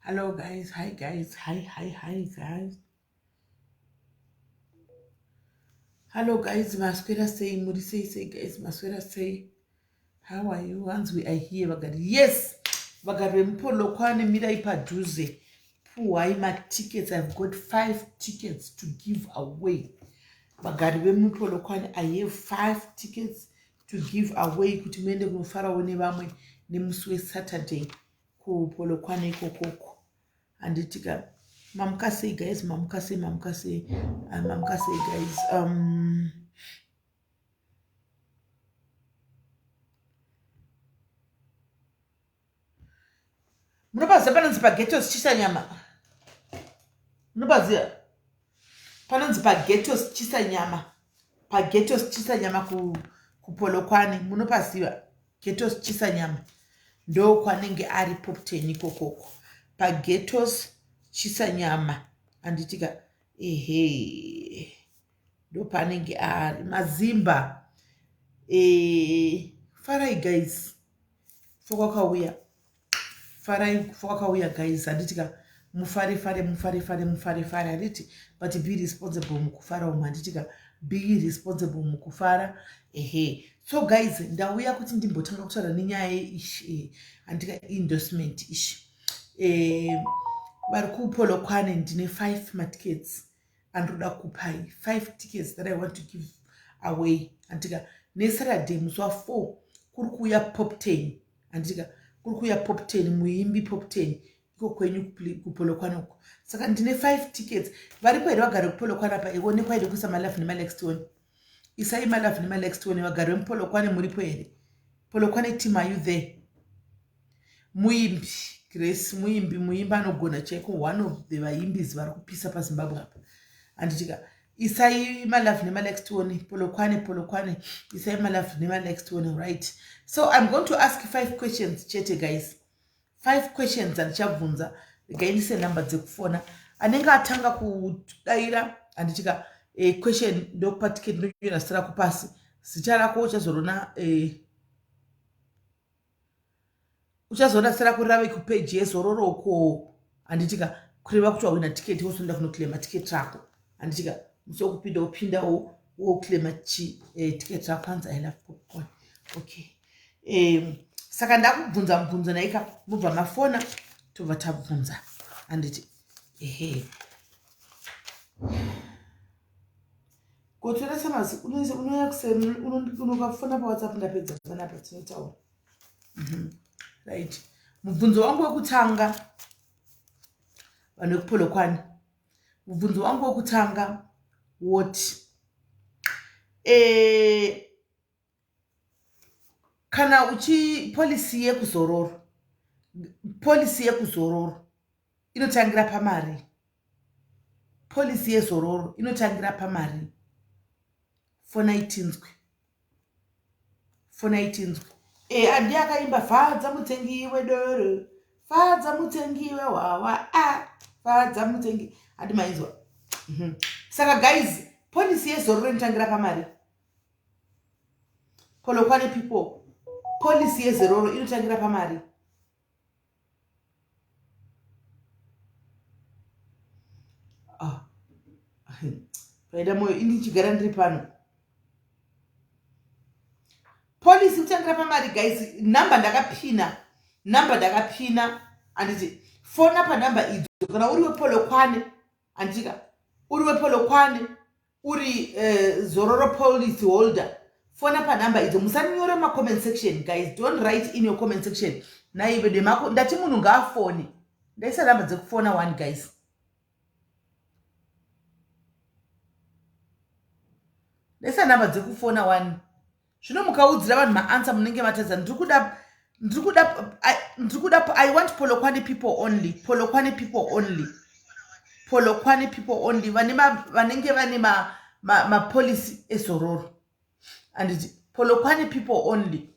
Hello guys, hi guys, hi hi hi guys. Hello guys, maswera sei, muri sei sei guys, maswera sei. How are you? Hanzi we are here vagari. Yes, vagari vemupolokwane mirai padhuze. Puhwai matickets. I've got 5 tickets to give away. Vagari vemupolokwane, I have 5 tickets to give away kuti muende kunofarawo nevamwe nemusi weSaturday kuPolokwane ikokoko. Handiti ka mamuka sei guys, mamuka sei, mamuka sei, mamuka sei guys. Munopaziva panonzi pagetos chisanyama? Munopaziva panonzi pagetos chisanyama? Pagetos chisanyama kuPolokwane, munopaziva? Getos chisanyama ndokwanenge ari Poptain ikokoko, pagetos chisanyama, handitika? Ehe, ndopanenge ari mazimba. Farai guys, fokwakauya, farai fokwakauya guys, handitika? Mufare fare, mufare fare, mufare fare, handiti? But be responsible mukufara umu, handitika? Be responsible mukufara. Ehe, so guys, ndauya kuti ndimbotanga kutaura nenyaya yeishi, handika, endorsement ishi. Vari kuPolokwane, ndine 5 matickets andinoda kupai, 5 tickets that I want to give away, handitika? NeSaturday musi wa4 kuri kuuya Poptain, handitika? Kuri kuuya Poptain, muimbi Poptain, iko kwenyu kuPolokwane uko. Saka ndine 5 tickets. Varipo here vagari kuPolokwane apa? Ionekwa ide kuisa malove nemalikes tione. Isai malove nemalikes tione. Vagari vemuPolokwane muripo here? Polokwane team, are you there? Muimbi Grace muimbi, muimbi anogona chaiko, one of the vaimbisi vari kupisa paZimbabwe apa, handitika? Isai malove nemalikes tione. Polokwane, Polokwane, isai malove nemalikes tione. Right, so I'm going to ask 5 questions chete guys, 5 questions andichabvunza. Regai ndise nhamba dzekufona. Anenge atanga kudaira, handitika, question, ndokupa ticket, ndonyora zita rako pasi. Zita rako uchazorona, uchazoona zita rako rave kupeji yezororo uko, handitika? Kureva kuti wawina tiketi, wozoenda kunoclaima tiketi rako, handitika? Musi wekupinda wopindawo woclaima chi tiketi rako. Hanzi I love popcorn. Okay, saka ndakubvunza mubvunzo naika, mubva mafona, tobva tabvunza, handiti? Ehe, kotora samazi unouya kuseni, unokafona paWhatsApp. Ndapedza panapa, tinotaura. Right, mubvunzo wangu wekutanga, vanhu vekuPolokwane, mubvunzo wangu wekutanga woti, kana uchi policy yekuzororo, policy yekuzororo inotangira pamari? Policy yezororo inotangira pamari? Fonai tinzwe, fonai tinzwe. Andi akaimba fadza mutengi wedoro, fadza mutengi wehwawa, a fadza mutengi, handi mainzwa? Saka guys, policy yezororo inotangira pamari? Polokwane people, policy yezororo inotangira pamari? Ah. Paida moyo, ini ndichigara ndiri pano. Policy kutangira pamari guys? Nhamba ndakapina, nhamba ndakapina, handiti? Fona panhamba idzo kana uri wePolokwane, handitika? Uri wePolokwane, uri zororo policy holder, fona panhamba idzo. Musanyora macomment section guys, don't write in your comment section. Naive mako ndati munhu ngaafone. Ndaisa nhamba dzekufona one guys, ndaisa nhamba dzekufona one. Zvino mukaudzira vanhu maanswer munenge matadza. Ndiri kuda, ndiri kuda, ndiri kuda, I want Polokwane people only, Polokwane people only, Polokwane people only, vanenge vane mapolicy ezororo, handiti? Polokwane people only.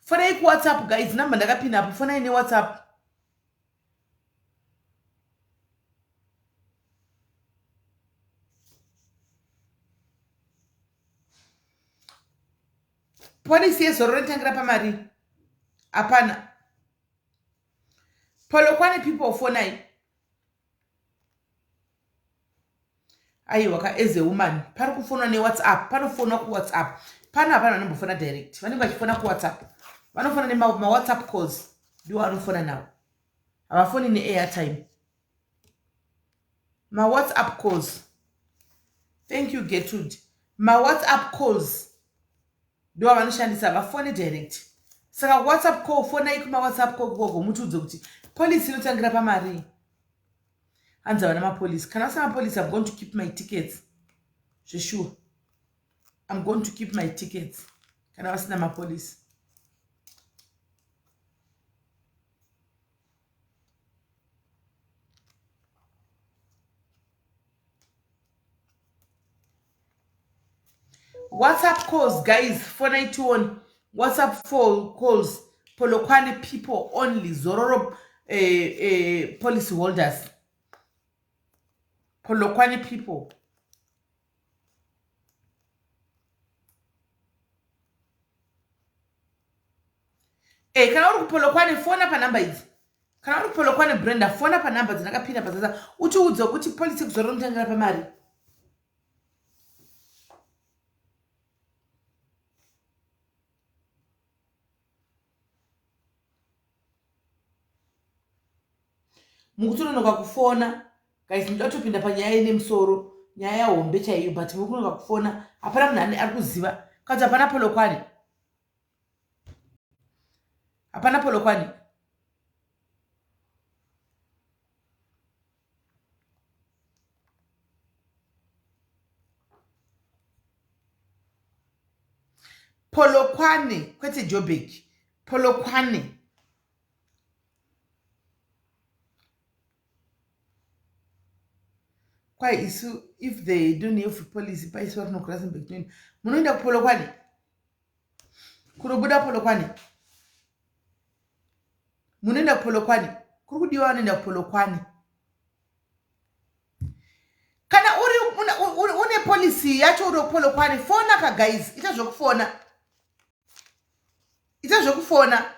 Fonai kuWhatsApp guys, namba ndakapinda apo, fonai neWhatsApp. Policy yezororo inotangira pamari. Hapana. Polokwane people fonai. Aiwa ka as a woman pari kufonwa newhatsapp panofonwa kuwhatsapp pano hapana vanombofona direct vanenge vachifona kuwhatsapp vanofona nemawhatsapp calls ndiwo vanofona nawo havafoni neairtime mawhatsapp calls thank you Gertrude mawhatsapp calls ndiwo avanoshandisa vafone direct saka whatsapp call fonai kumawhatsapp call kugogo mutiudze kuti policy inotangira pamarii hanzi havana mapolisi kana vasina mapolisi im going to keep my tickets zveshuwa im going to keep my tickets kana vasina mapolisi Whatsapp calls guys fonai tione whatsapp calls polokwane people only zororo eh, eh, policy holders polokwane people Eh, kana uri kupolokwane fona panhamba idzi kana uri kupolokwane brenda fona panhamba dzindakapinda pazasa utiudze kuti policy kuzorora unotangera pamari mukutononoka kufona guys ndinoda kutopinda panyaya ine musoro nyaya hombe chaiyo but mukunonoka kufona hapana munhu ane ari kuziva kanzi hapana polokwane hapana polokwane Polokwane kwete Joburg. Polokwane. Kwai isu if they don't have policy paiswa kuno Rustenburg tinoenda. Munoenda kuPolokwane? Kunobuda Polokwane? Munoenda kuPolokwane? Kuri kudiwa vanoenda kuPolokwane. Kana uri une policy yacho uri kuPolokwane fona ka guys, ita zvekufona. Ita zvekufona.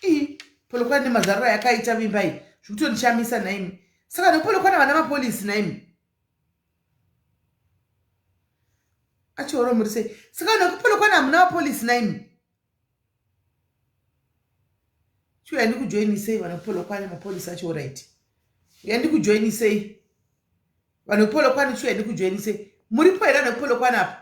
Ii Polokwane nemazariro ayakaita vimbai zvikutondishamisa nhaimi. Saka nePolokwane vana mapolisi nhaimi. Achioro muri sei? Saka nekuPolokwane hamuna mapolisi nhaimi. Chiuya ndikujoinisei vana Polokwane mapolisi acho alright. Uya ndikujoinisei. Vanhu vePolokwane chiuya ndikujoinisei. Muripo here vanhu vePolokwane apa?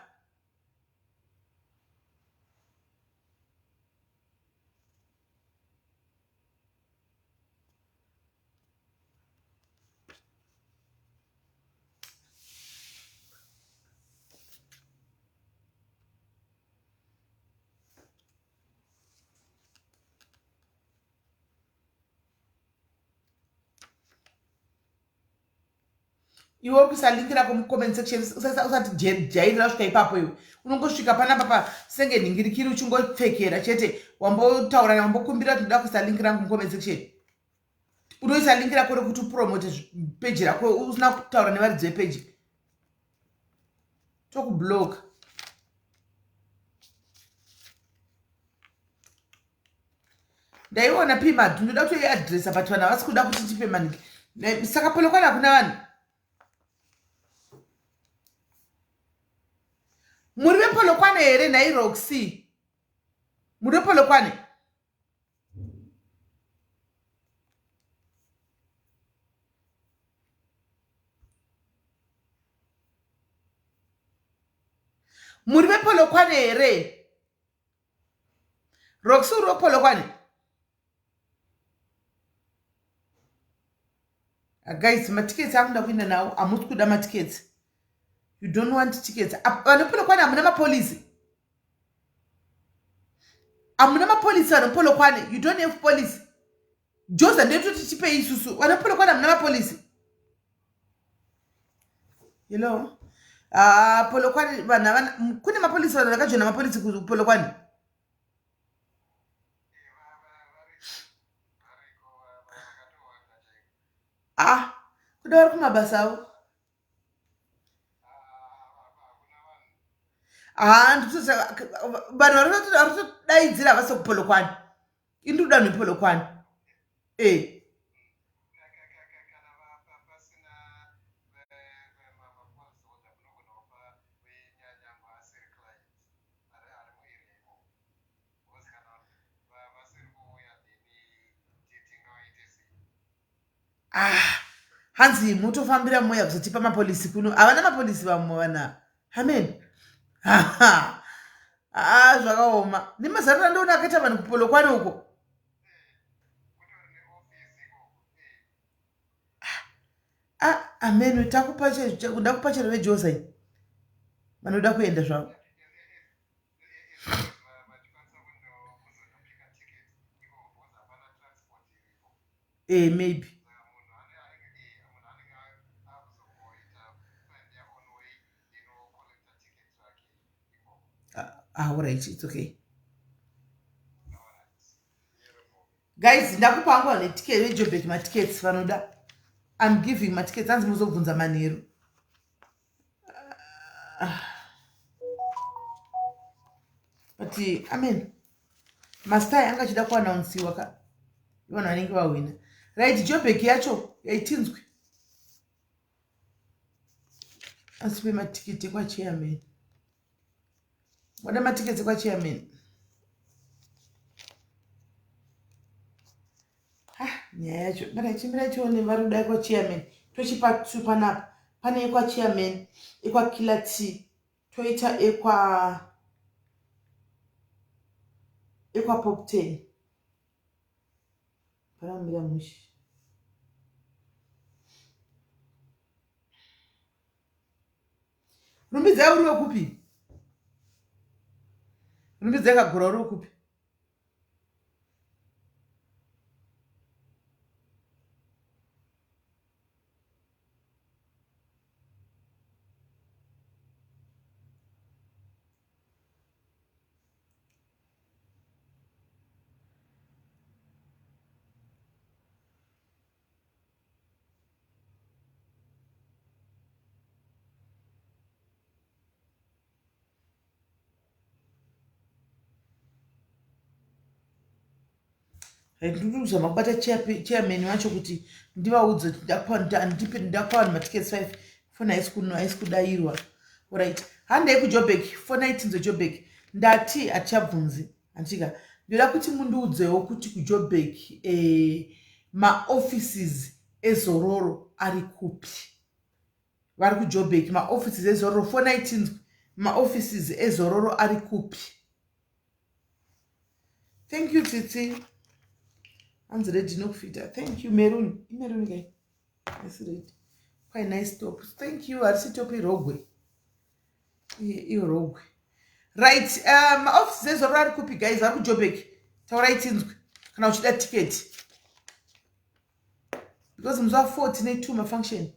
Iwe uri kuisa link rako mucomment section usati jairira kusvika ipapo iwe unongosvika panapa pa senge nhingirikiri uchingopfekera chete wambotaura wambokumbira kuti ndoda kuisa link rangu mucomment section unoisa link rako rekuti upromote peji rako usina kutaura nevaridzi vepeji tokubloka ndaiona p madu ndoda kutoiadresa but vanhu havasi kuda kuti tipe maniki saka polokwana hakuna vanhu muri vepolokwane here nhai roxy muri vepolokwane muri vepolokwane here Roxy uri wepolokwane ah, guys matickets akuda kuenda nawo hamusi kuda matickets you don't want tickets vanhu vepolokwane hamuna mapolisi hamuna mapolisi vanhu vepolokwane you don't have policy joza ndetoti tipei isusu vanhu vepolokwane hamuna mapolisi hello ah, polokwane vanhu havana kune mapolisi vanhu vakajoina mapolisi kupolokwane ah kuda vari kumabasa avo Haa, vanhu varikutodaidzira havasi kuPolokwane. Ini ndikuda vanhu vePolokwane e. Ah, hanzi motofambira moya kuzotipa mapolisi kuno. Havana mapolisi vamwe vana. Amen. Ah, zvakaoma. Nemazariro andiona akaita vanhu kuPolokwane uko. Ah, amen. Takupa chero, ndakupa chero veJoza iyi. Vanoda kuenda zvavo. Eh, maybe. Ah, all right, it's okay. Guys, ndakupa hangu vane ticket veJobek matickets vanoda. I'm giving matickets, hanzi muzobvunza manheru. Ah. But amen. Mastai anga achida kuanaunsiwa ka. Vanhu vanenge vahwina. Right, Jobek yacho yaitinzwe. Asi pematiketi ekwachairman. Wada matiketi ekwachairman. Ah, nyaya yacho. Mira chimira chione vari kuda kwachairman. Tochipa two panapa. Pane ekwachairman, ekwaKiller T. Toita ekwa Pop 10. Pana kumira mushe. Rumbidzai uri wekupi? Rumbidzai Kagura uri wekupi? Ndiri kuzama kubata chairman wacho kuti ndivaudze kuti ndakupa ndakupa vanhu matickets 5. Foni haisi kudayirwa. Alright, handei kuJobek. Foni aitinzwe Jobek. Ndati hatichabvunzi, handitika. Ndoda kuti mundiudzewo kuti kuJobek maoffices eZororo ari kupi. Vari kuJobek, maoffices eZororo, foni aitinzwe. Maoffices eZororo ari kupi? Thank you, Tsitsi. Hanzi red inokufita. Thank you. Maroon, imaroon kai? Isi red. Quite nice top. Thank you. Harisi top, irogwe, irogwe. Right, maoffices eZororo ari kupi, guys? Vari kuJobek, taurai tinzwe kana uchida tiketi, because musi wa4 tine two mafunction.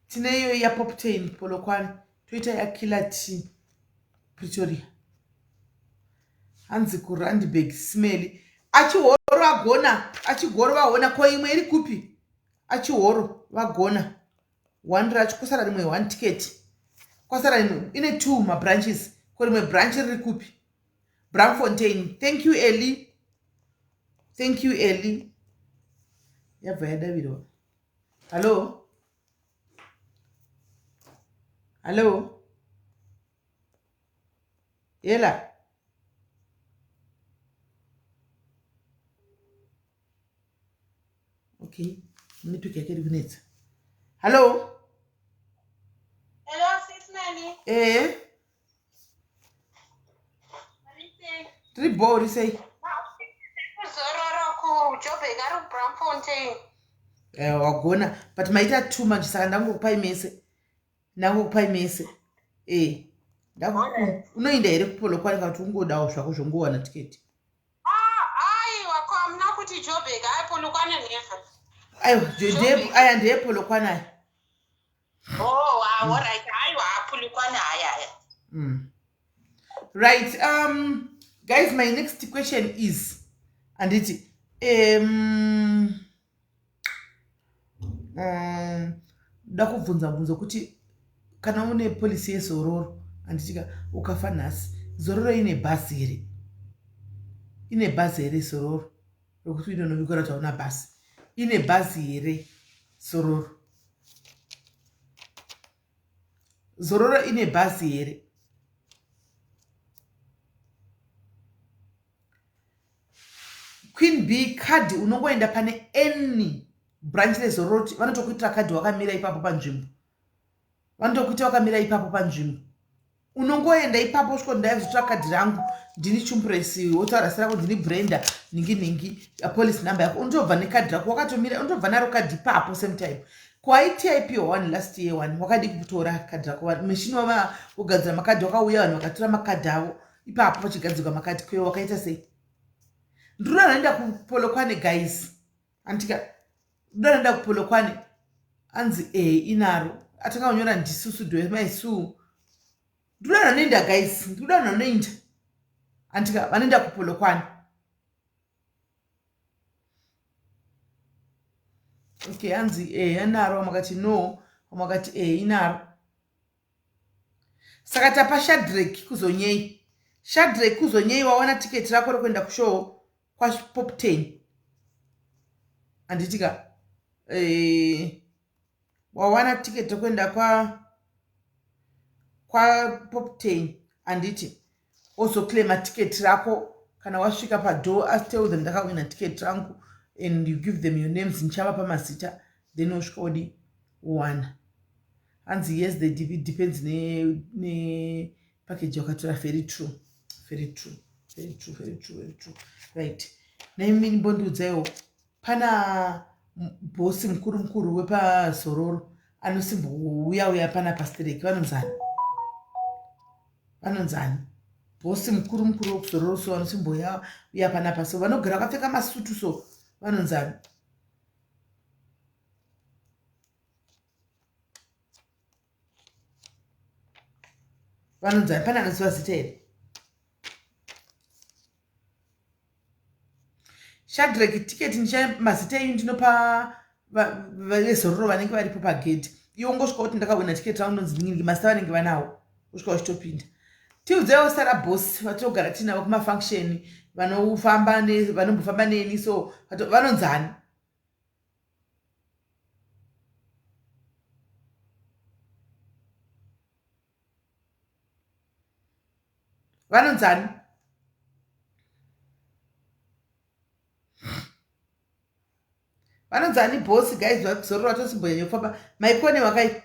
Tine iyo yaPoptain Polokwane, toita yaKiller T Pretoria. Hanzi kuRandburg smely. Achihoro agona, Achigoro vaona. Ko imwe iri kupi? Achihoro vagona one racho, kwasara rimwe one ticket, kwasara rimwe. Ine two mabranches, ko rimwe branch riri kupi? Bramfontein. Thank you, Eli. Thank you, Eli. Yabva yadavirwa. Hallo, hallo, yela. Okay, network yake iri kunetsa. Hallo. Hello, sis Melly. Eh, tiri bo, uri sei? Zororo kuJobek ari kuBramfontein. Eh, wagona, but maita too much, saka ndangokupai mese, ndangokupai mese. Eh, unoenda here kuPolokwane kana kuti ungodawo zvako zvongowana tiketi? Ah, aiwa, ko hamuna kuti Jobek, ai, Polokwane never. Aiwa, aya ndeePolokwane aya. Oh, wow, all right. Aiwa, Polokwane haya aya. Right, guys, my next question is, anditi da kubvunza bvunzo kuti kana une policy yeZororo. Handitika ukafa nhasi zororo ine bhazi here? Ine bhazi here zororo rokuti uinonovigwa kuti hauna bhazi? Ine bhazi here zororo? Zororo ine bhazi here? Queen B card unongoenda pane any branch rezororo vanotokuitira kadhi wakamira ipapo panzvimbo. Vanotokuita wakamira ipapo panzvimbo. Unongoenda ipapo usviko ndaya kuzotora kadhi rangu ndini chumpress wotaura zita rako ndini Brenda ningi ningi policy number yako unotobva nekadhi rako wakatomira unotobva naro kadhi ipapo same time. Ko aiti aipiwa one last year one wakadii kutora kadhi rako machine wava kugadzira makadhi wakauya vanhu vakatora makadhi avo ipapo pachigadzirwa makadhi kweyo wakaita sei? Ndinoda ndaenda kuPolokwane guys. Antika ndoda ndaenda kuPolokwane anzi eh inaro atanga kunyora ndisusu doemaisu ndinoda vanoenda guys ndinoda vanoenda antika vanoenda kuPolokwane. Okay anzi eh inaro makati no makati eh inaro. Saka tapa Shadrack kuzonyei. Shadrack kuzonyei wawana ticket rako rekuenda kushow kwaPop 10. Handiti ka eh wawana ticket rekuenda kwa kwa Pop 10 handiti ozoclaima ticket rako kana wasvika padoor as tell them ndakawina ticket rangu and you give them your names ndichavapa mazita then wosvika wodi wowana. Hanzi yes the it depends ne ne package wakatora. Very true, very true, very true, very true, very true. Right, naimi mbondiudzaiwo pana bhosi mukuru mukuru wepazororo anosimbouya uya pana pastereki vanonzani vanonzani bhosi mukuru mukuru wekuzororo so vanosimbouya uya panapa so vanogara vakapfeka masutu so vanonzani? Vanonzani? Pane anoziva zita here? Shadrack ticket ndicha mazita enyu ndinopa vezororo vanenge varipo pagedhi. Iwe ungosvika kuti ndakawina ticket rangu ndonzi ndingi mazita vanenge vanawo usvika uchitopinda. Tiudzeiwo zita raboss vatinogara tinavo kumafunction vanofamba vanombofamba neni so vanonzani? Vanonzani? Vanonzani boss guys vakuzorora tosimbonyanya kufamba maikone wakai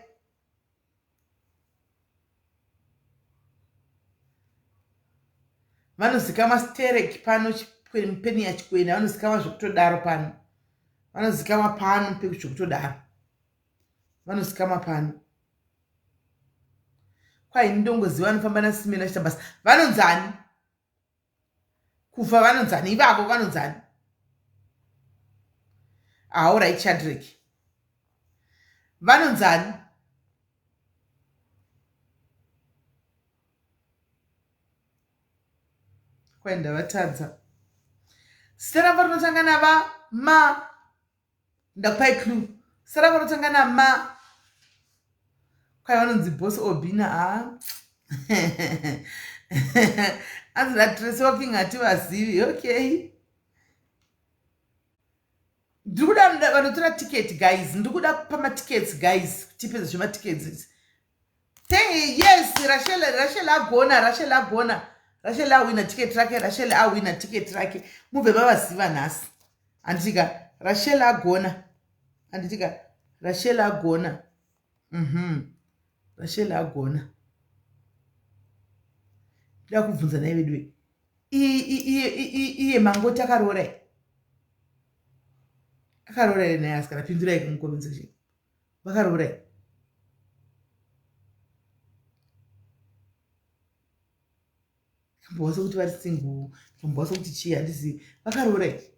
vanozikamwa sterek pano peni yachikwena vanozikamwa zvekutodaro pano vanozikamwa pano pekuzvekutodaro vanozikamwa pano kwai ndongoziva vanofamba nasimena achita basa vanonzani kufa vanonzani ivavo vanonzani aorit Chadrick vanonzani kwai ndavatadza zita ravo rinotanga nava ma ndakupai clue zita ravo rinotanga nama kwai vanonzi boss Obina a anzi natrace walking hativazivi. Okay, ndiri kuda vanotora ticket guys, ndiri kuda kupa matickets guys, tipedze zvematickets. Hey, yes, Rachel, Rachel agona, Rachel agona, Rachel awina ticket rake, Rachel awina ticket rake. Mubve mavaziva nhasi. Handitika, Rachel agona. Handitika, Rachel agona. Rachel agona. Ndoda kubvunza naye vedu. Iye mangoti akaroora here? Akaroora here naye asikana? Pindurai kumucomment section. Vakaroora here? Kambowa sekuti vari single, kambowa sekuti chii handizivi. Vakaroora here?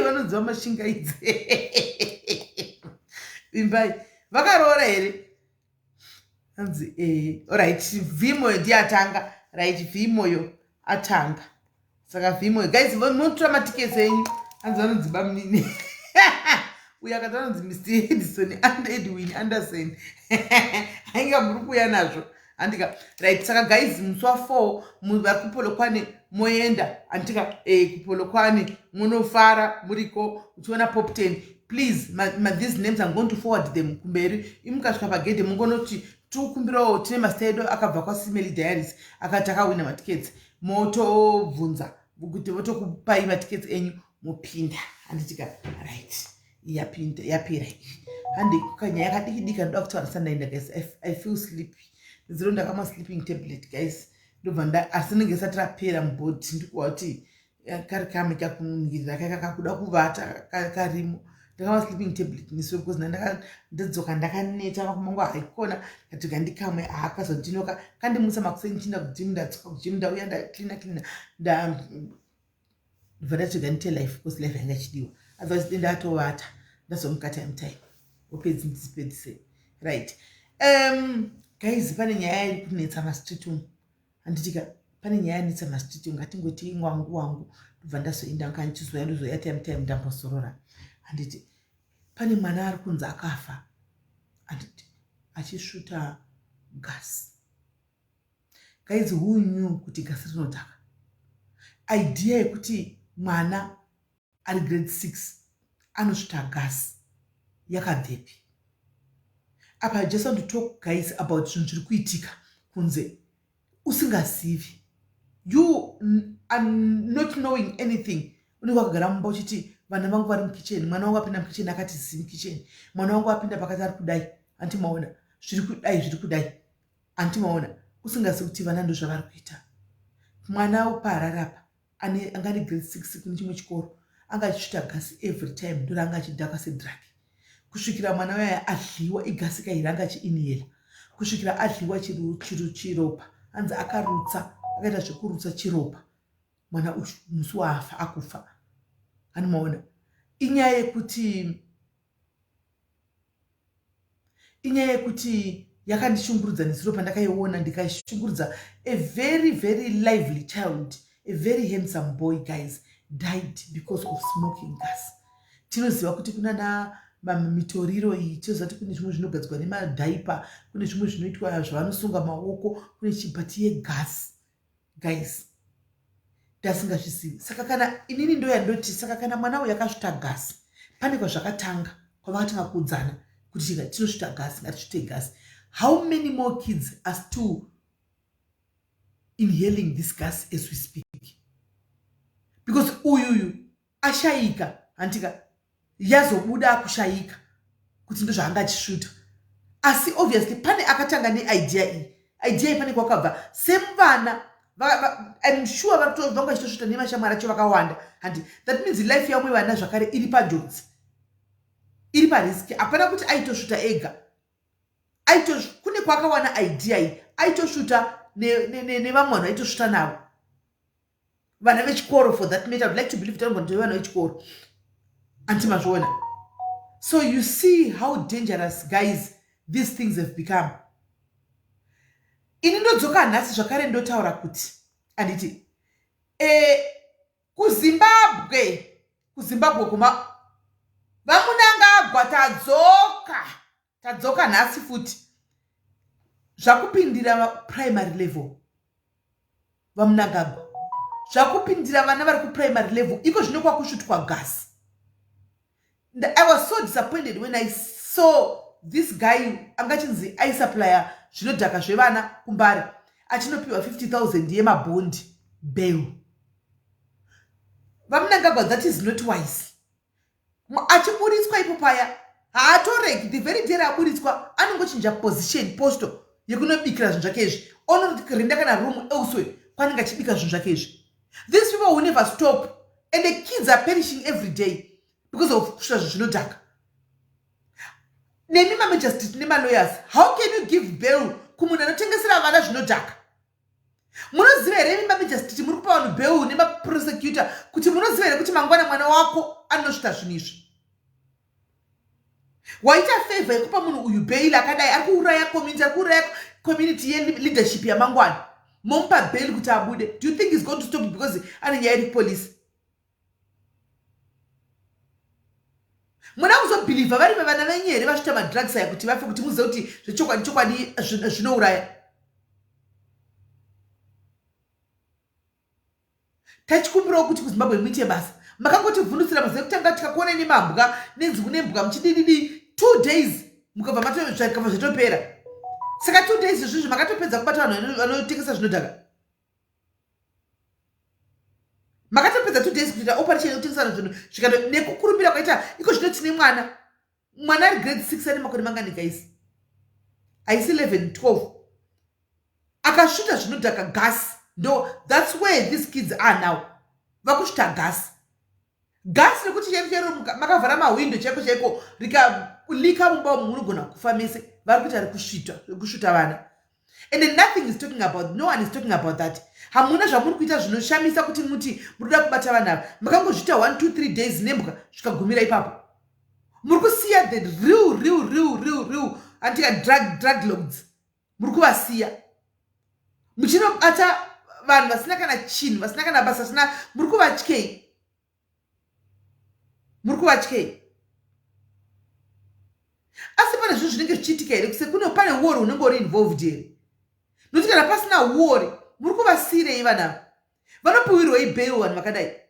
Vanonziva mashingaidze. Vimbai, vakaroora here? Hanzi eh, alright, Vimoyo ndiye atanga. Right, Vimoyo atanga. Saka vhimo, guys, motora matickets enyu. Hanzi vanonzi bamunini uyo akati vanonzi Mr Edison and Edwin Anderson. Ainga muri kuuya nazvo, handika? Right, saka guys, musi wa4 vari kuPolokwane moenda, handika? KuPolokwane munofara muriko uchiona Poptain. Please, these names, I'm going to forward them kumberi. Imukasvika pagedhe, mungonoti tikukumbirawo, tine mazita edu akabva kwaSimeli Diaries, akati akawina matickets. Motobvunza kuti votokupai matickets enyu, mopinda, handitika? Right, yapinda, yapera iyi. Handi kanyaya kadiki diki anoda kutaura sandaenda. Guys, I feel sleepy. Ziro ndakamwa sleeping tablet, guys, ndobva nda, asi rinenge risati rapera mubhodhi. Ndikuwa kuti kari kamwe kakuningirira kaka kakuda kuvata karimo. Ndakamwa sleeping tablet niswe because ndadzoka ndakaneta, makumangu haikona. Kati gandikamwe, haakazondinoka kandimutsa makuseni. Chinda kugym, ndadzoka kugym, ndauya, ndacleana cleana, ndobva ndati ganite life because life yanga ichidiwa. Otherwise ndatovata, ndazomuka time time opedzi ndisipedzise. Right, guys, pane nyaya iri kunetsa mastreet umu, handitika? Pane nyaya yanetsa mastreet umu. Ngatingoti wangu wangu, ndobva ndazoenda kanchizoya, ndozoya time time ndambosorora, handiti? Pane mwana ari kunzi akafa, handiti, achisvuta gas. Guys, who knew kuti gasi rinodhaka? Idea yekuti mwana ari grade 6 anosvuta gasi yakabvepi? Apa I just want to talk, guys, about zvinhu zviri kuitika kunze usingazivi. You are not knowing anything. Unenge wakagara mumba uchiti vana vangu vari mukicheni, mwana wangu apinda mukicheni akati zi mukicheni, mwana wangu apinda pakati ari kudai, anti maona zviri kudai, zviri kudai, anti maona, usingazivi kuti vana ndo zvavari kuita. Mwana paHarare apa anga ane grade 6 kune chimwe chikoro, anga achisvuta gasi every time, ndo ranga achidhakwa sedrug kusvikira mwana uyaya adyiwa. Igasi kairi anga achiinhaler kusvikira adyiwa chiropa. Hanzi akarutsa, akaita zvekurutsa chiropa mwana uyu musi waafa akufa. Anomaona inyaya yekuti yakandishungurudza nezuro pandakaiona, ndikashungurudza. A very, very lively child, a very handsome boy, guys, died because of smoking gas. Tinoziva kuti kunana mitoriro iyi, tinoziva kuti kune zvimwe zvinogadzirwa nemadiaper, kune zvimwe zvinoitwa zvavanosunga maoko, kune chibhati yegas, guys, ndasingazvizivi. Saka kana inini ndo yandoti, saka kana mwana uyu akasvuta gasi, pane kwazvakatanga, kwavakatanga kuudzana kuti tinosvuta gasi, ngatisvute gasi. How many more kids are still inhaling this gas as we speak? Because uyuyu ashayika, handika? Yazobuda akushayika kuti ndo zvaanga achisvuta, asi obviously pane akatanga neidea iyi. Idea iyi pane kwakabva. Semuvana, I'm sure vanga vachitosvuta nemashamwari acho vakawanda, handi? That means life yamwe vana zvakare iri panjodzi, iri parisk. Hapana kuti aitosvuta ega. Kune kwakawana idea iyi. Aitosvuta nevamwe vanhu, aitosvuta navo vana vechikoro. For that matter, would like to believe kuti vana vechikoro, anti mazviona? So you see how dangerous, guys, these things have become. Ini ndodzoka nhasi zvakare, ndotaura kuti, handiti, kuZimbabwe kuma vaMnangagwa, tadzoka, tadzoka nhasi futi, zvakupindira primary level. VaMnangagwa, zvakupindira vana vari kuprimary level iko zvino, kwakusvutwa gasi. I was so disappointed when I saw this guy angachinzi aisupplya zvinodhaka zvevana kuMbare achinopiwa 50 000 yemabhondi bail. VaMnangagwa, that is not wise. Achiburitswa ipo paya, haatoregi. The very day raaburitswa, anongochinja position, posto yekunobikira zvinhu zvake izvi, onorenda kana room elsewhere kwanenge achibika zvinhu zvake izvi. These people will never stop, and the kids are perishing every day because of kusvita zvinhu zvinodhaka. Nemi mamagistrate nemalawyers, how can you give bail kumunhu anotengesera vana zvinodhaka? Munoziva here imi mamagistrate muri kupa vanhu bail nemaprosecutor kuti munoziva here kuti mangwana mwana wako anosvita zvinhu izvi? Waita favor yekupa munhu uyu bail akadai, ari kuuraya community, ari kuuraya community yeleadership yamangwana. Momupa bail kuti abude. Do you think he's going to stop because ane nyaya iri kupolice? Muna kuzobhilivha vari vana venyu here vasvita madrugs aya kuti vafe, kuti muzive kuti zvechokwadi chokwadi zvinouraya? Tachikumbirawo kuti kuZimbabwe muite basa. Makangotivhundutsira mazuva ekutanga tikakuonai nemambwa nenzungu nembwa muchidididi 2 days, mukabva matozvikabva zvatopera. Saka 2 days izvizvi makatopedza kubata vanhu vanotengesa zvinodhaka. Makatopedza 2 days kutoita operation yekutengesa zvinhu zvikato nekukurumbira kwaita iko zvino. Tine mwana, mwana ari grade 6, ane makore mangani guys? Haisi 11, 12, akasvuta zvinodhaka, gas. Ndo that's where these kids are now, vakusvuta gas. Gas rekuti chaiko chairo makavhara mahwindo chaiko chaiko, rikalika mumba umu munogona kufa mese. Vari kuita rekusvuta vana, and nothing is talking about, no one is talking about that. Hamuna zvamuri kuita zvinoshamisa kuti muti muri kuda kubata vanhu ava. Makangozviita 1, 2, 3 days nembwa, zvikagumira ipapo. Muri kusiya the real, real, real, real, real antika drug lords. Muri kuvasiya muchinobata vanhu vasina kana chinhu, vasina kana basa, vasina. Muri kuvatyei? Muri kuvatyei? Asi pane zvinhu zvinenge zvichiitika here kusekune? Pane uori unenge uri involved here? Nokuti kana pasina uori, muri kuvasiyirei vana ava? Vanopiwirwei bail vanhu vakadai?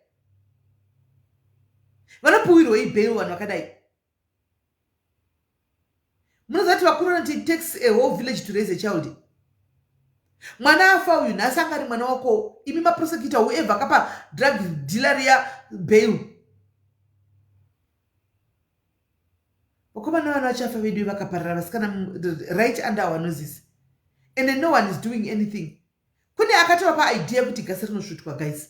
Vanopiwirwei bail vanhu vakadai? Munoziva kuti vakuru vanoti it takes a whole village to raise a child. Mwana afa uyu nhasi anga ari mwana wako. Imi maprosecutor, whoever akapa drug dealer riya bail, vakomana, vana vachafa vedu vakaparara, vasikana, right under our noses, and no one is doing anything. Kune akatovapa idea kuti gasi rinosvutwa, guys?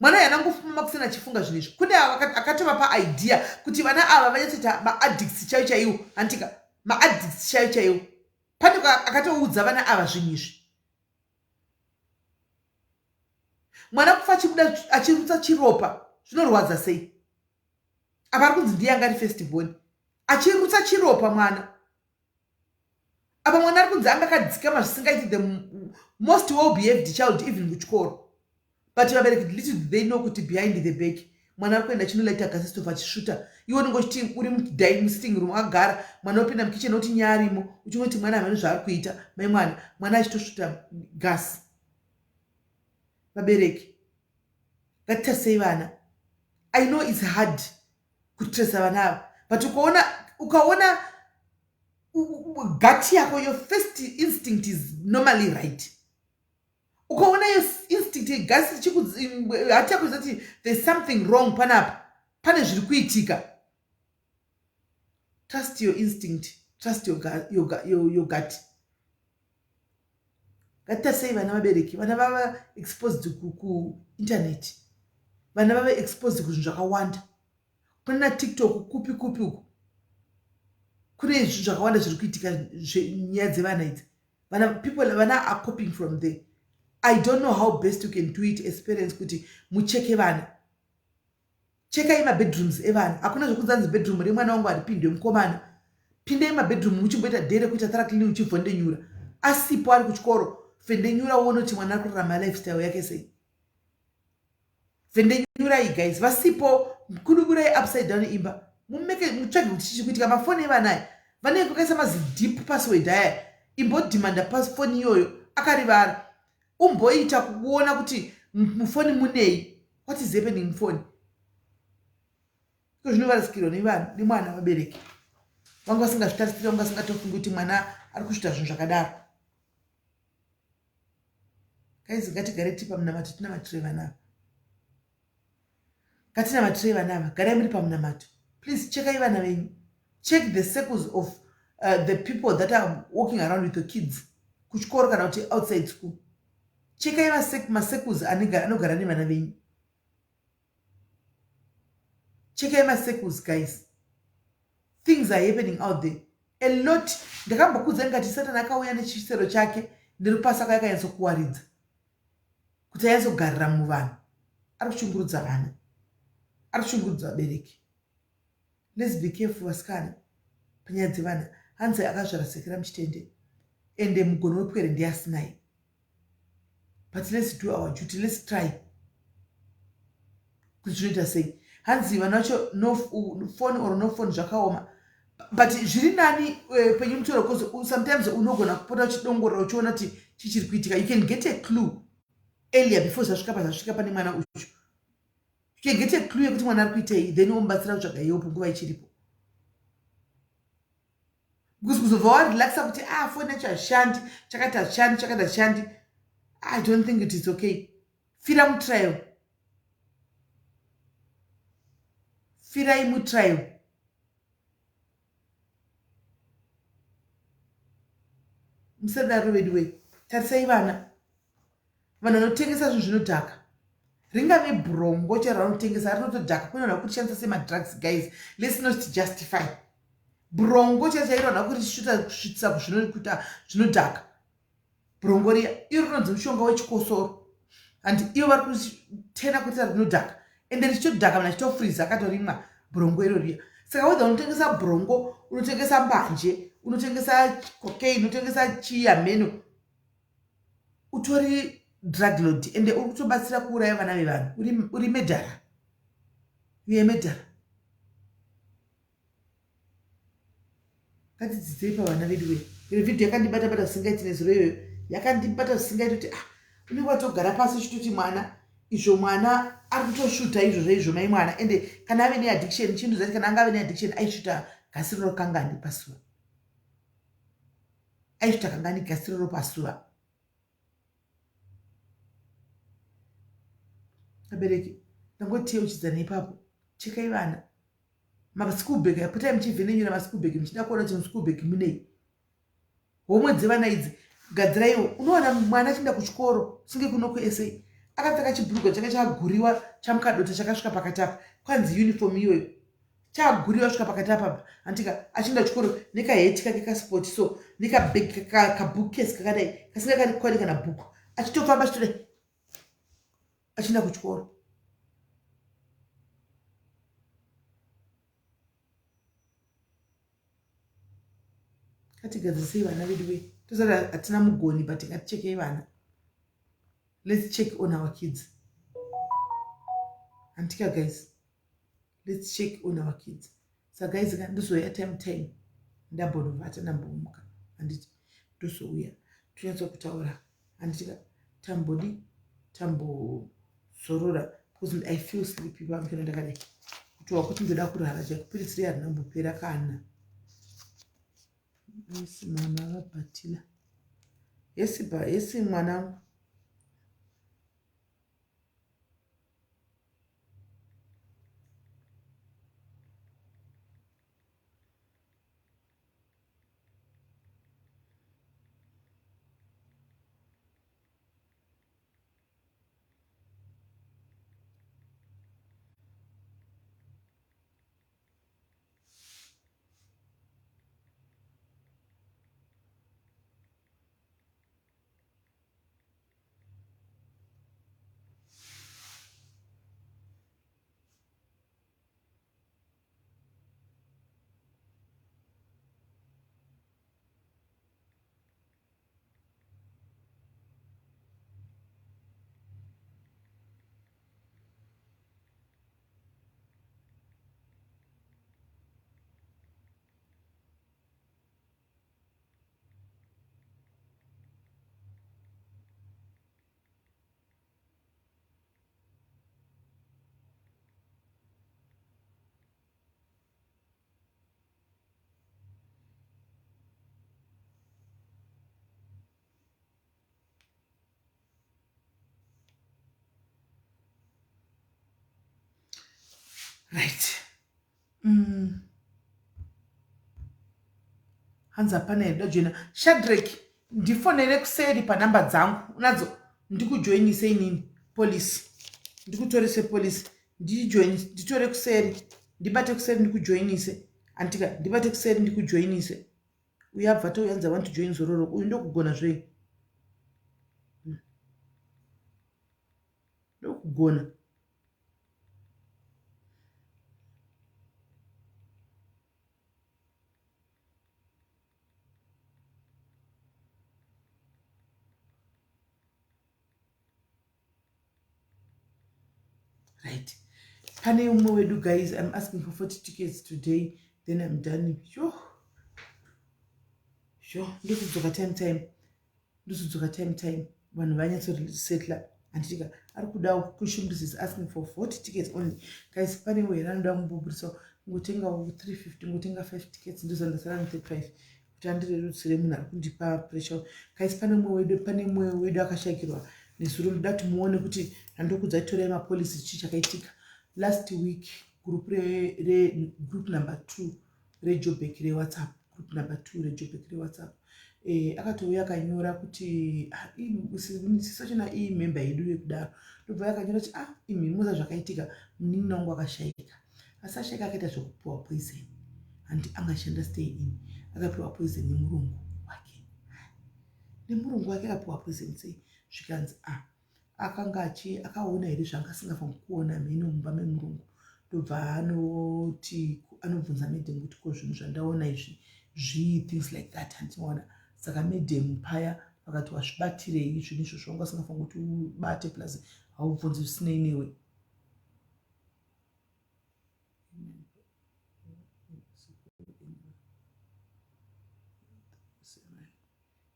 Mwana uyu anangofuma makuseni achifunga zvinhu izvi. Kune akatovapa idea kuti vana ava vanyatsoita maaddicts chaivo chaiwo, handitika? Maaddicts chaivo chaiwo. Pane akatoudza vana ava zvinhu izvi. Mwana kufa achibuda achirutsa chiropa, zvinorwadza sei? Apa ari kunzi ndiye anga ari first born. Achirutsa chiropa mwana. Apa mwana ari kunzi anga akadzikama zvisingaiti, the most well behaved child even kuchikoro. But vabereki, little did they know kuti behind the back mwana ari kuenda achinolaita gasi stove achisvuta. Iwe unenge uchiti uri musitting room akagara, mwana opinda mukitchen oti nyaya arimo, uchingoti mwana hamene zvaari kuita mai mwana, mwana achitosvuta gasi. Vabereki, ngatitasei vana. I know it's hard kutresa vana ava, but ukaona gut yako, your first instinct is normally right. Ukaona your instinct gasi, hati yako izoti there's something wrong panapa, pane zviri kuitika, trust your instinct, trust your gut. Ngatitasei vana, vabereki. Vana vava exposed kuinternet, vana vava exposed kuzvinhu zvakawanda. Kune naTikTok, kupi kupi uku, kune zvinhu zvakawanda zviri kuitika. Nyaya dzevana idzi, vana, people, vana are copying from there. I don't know how best you can do it as parents kuti mucheke vana. Chekai mabedrooms evana. Hakuna zvekunzanzi bedroom remwana wangu haripindwe mukomana. Pindai mabedroom, muchimboita day rekuita thorough cleaning, uchivhondenyura asipo, ari kuchikoro. Vhendenyura uone kuti mwana ari kurarama lifestyle yake sei. Vhendenyurai guys, vasipo. Kuduburai upside down imba, mumeke mutsvage kuti chichi kuitika. Mafoni evana aya vanenge vakaisa mazideep password aya. Imbodhimanda foni iyoyo akarivara, umboita kuona kuti mufoni munei, what is happening mufoni. Iko zvino varasikirwa nemwana. Vabereki vanga vasingazvitarisiri, vanga vasingatofungi kuti mwana ari kusvita zvinhu zvakadaro. Guys, ngatigare tiri pamunamato, tinamatire vana ava. Ngatinamatirei vana ava. Garai muri pamunamato. Please, chekai vana venyu. Check the circles of the people that are walking around with the kids kuchikoro kana kuti outside school. Chekai macircles anogara nevana venyu. Chekai macircles, guys. Things are happening out there a lot. Ndakambokudzai ngati Satani akauya nechisero chake nerupasa kwayakanyatsokuwaridza kuti anyatsogarira muvanhu. Ari kushungurudza vana, ari kushungurudza vabereki. Let's be careful, vasikana, panyaya dzevana. Hanzi akazvara sekera muchitende, ende mugono wepwere ndiasinai. But let's do our duty, let's try kuti zvinoita sei. Hanzi vana vacho no phone or no phone, zvakaoma, but zviri nani penyu mutoro, because sometimes unogona kupota uchidongorora uchiona kuti chichiri kuitika. You can get a clue earlier before zvasvika pazvasvika pane mwana uchu. You can get a clue yekuti mwana ari kuitei, then womubatsira kutsvaga help nguva ichiripo, because kuzobva warelaxa kuti ah, foni yacho hazvishandi, chakati hazvishandi, chakati hazvishandi, I don't think it is okay. Fira mutrial, firai mutrial. Musadaro vedu wei. Tarisai vana, vanhu vanotengesa zvinhu zvinodhaka, ringave brongo chero ranotengesa rinotodhaka. Kune vanhu vakurishandisa semadrugs. Guys, let's not justify brongo chero chairo. Vanhu vakurisvitsa kusvitsa kuita zvinodhaka. Brongo riya iro rinonzi mushonga wechikosoro, and ivo vari kutena kuti rinodhaka, ende richitodhaka. Munhu achitofriza akatorimwa brongo iro riya. Saka whether unotengesa brongo, unotengesa mbanje, unotengesa cocaine, unotengesa chiyameno, utori drug lord, ende uri kutobatsira kuuraya vana vevanhu. Uri murderer, uye murderer. Ngatidzidzei pavana vedu we. Iro vhidhiyo yakandibata bata zvisingaiti nezuro iyoyo, yakandibata zvisingaiti, kuti ah, unenge watogara pasi uchitoti mwana izvo, mwana ari kutoshuta izvozvo izvo, mai mwana. Ende kana ave neaddiction, chinhu zati kana anga ave neaddiction, aishuta gasiriro kangani pasuva? Aishuta kangani gasiriro pasuva? Abereki, ndangotiyeuchidzana ipapo, chekai vana maschool bag. Potai muchivhenenyura maschool bag, muchida kuona kuti muschool bag munei. Homwe dzevana idzi gadziraiwo. Unowana mwana achienda kuchikoro, singe kuno kuSA, akapfeka chibhurugwa chake chaguriwa, chamukadota chakasvika pakati apa. Kwanzi uniform iyoyo chaguriwa svika pakati apa, andika achienda kuchikoro nekaheti kake kasport, so nekabag, kabookcase kakadai kasingakarikwani kana bhuku, achitofamba achitodai achienda kuchikoro. Ngatigadzisei vana vedu we. Tosati hatina mugoni, but ngatichekei vana. Let's check on our kids, antika guys, let's check on our kids. Sa guys ka, ndozouya time time ndambonovata, ndambomuka, handiti? Ndozouya tonyatsa kutaura, handitika? Tambodi tambozorora, because I feel sleepy pamukeno ndakadai kutova kuti ndoda kurara chaiko. Piritsi riya rinambopera kana esi. Mama vabhatila yesi ba yesi mwanangu. Right. Hanzi hapana here dajoina? Shadrek, ndifonere kuseri panhamba dzangu unadzo, ndikujoinise inini polisi, ndikutorise polisi, ndijoin, nditore kuseri, ndibate kuseri, ndikujoinise, antika? Ndibate kuseri, ndikujoinise. Uyu abva touyanza, want to join Zororo. Uyu ndokugona zvei? Ndokugona. Right, pane umwe wedu guys, I'm asking for 40 tickets today, then I'm done. Sho sho, ndotodzoka time time, ndotodzoka time time. Vanhu vanyatsosetla, handitika? Ari kuda kushumbis is asking for 40 tickets only, guys. Pane here anoda kumboburisa ngotengawo 350, ngotenga 5 tickets, ndozandasara ne35 kuti andirerutsire munhu ari kundipa pressure, guys. Pane mumwe wedu, pane mumwe wedu akashayikirwa nezuro. Ndoda kuti muone kuti handokudza torai mapolisi. Chii chakaitika last week? Group regroup number 2 reJobek reWhatsApp, group number 2 reJobek reWhatsApp, akatouya akanyora kuti ah, sisachona imemba yedu yekudaro. Ndobva akanyora kuti, "Ah, imi muza zvakaitika, munin'ina wangu akashayika." Asi ashayika akaita zvekupiwa poison. Handi angashanda Stay Inn, akapiwa poison nemurungu wake, nemurungu wake. Akapiwa poison sei? Zvikanzi, ah, akanga achi akaona here zvanga asingafaniri kuona mhene mumba memurungu. Ndobva anoti anobvunza madam kuti, "Ko zvinhu zvandaona izvi zvii?" Things like that, handinoona. Saka madam paya vakati, "Wazvibatirei zvinhu izvozvo? Wanga usingafaniri kuti ubate, plus haubvunzi zvisinei newe."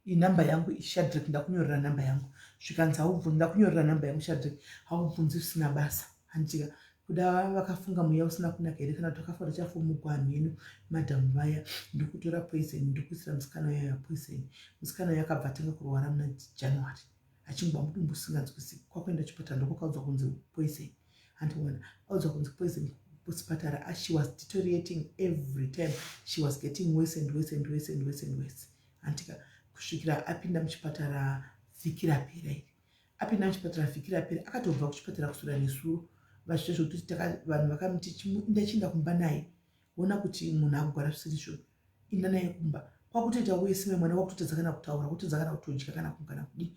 Inhamba yangu, Shadrik, ndakunyorera nhamba yangu. Zvikanzi, "Haubvunzi." Ndakunyorera nhamba yangu, Shadrik. "Haubvunzi zvisina basa." Handitika kuda vakafunga mweya usina kunaka here, kana kuti vakafunga chafumugwa mheno. Madhamu vaya ndokutora poison, ndokuisira musikana uya poison. Musikana uya akabva atanga kurwara muna January, achingwa mudumbu usinganzwisiki. Kwakuenda chipatara, ndokukaudzwa kunzi poison. Handiona audzwa kunzi poison kuchipatara. She was deteriorating every time, she was getting worse and worse and worse and worse and worse, handitika, kusvikira apinda muchipatara vhiki rapera iri. Apinda muchipatara vhiki rapera, akatobva kuchipatara kuswera nesuro vachiita zvokuti vanhu vakamuti, "Inda, chiinda kumba naye, ona kuti munhu akugwara zvisirizvo, inda naye kumba." Kwakutoita wese mwana kwakutotadza kana kutaura, kutadza kana kutodya, kana kudii,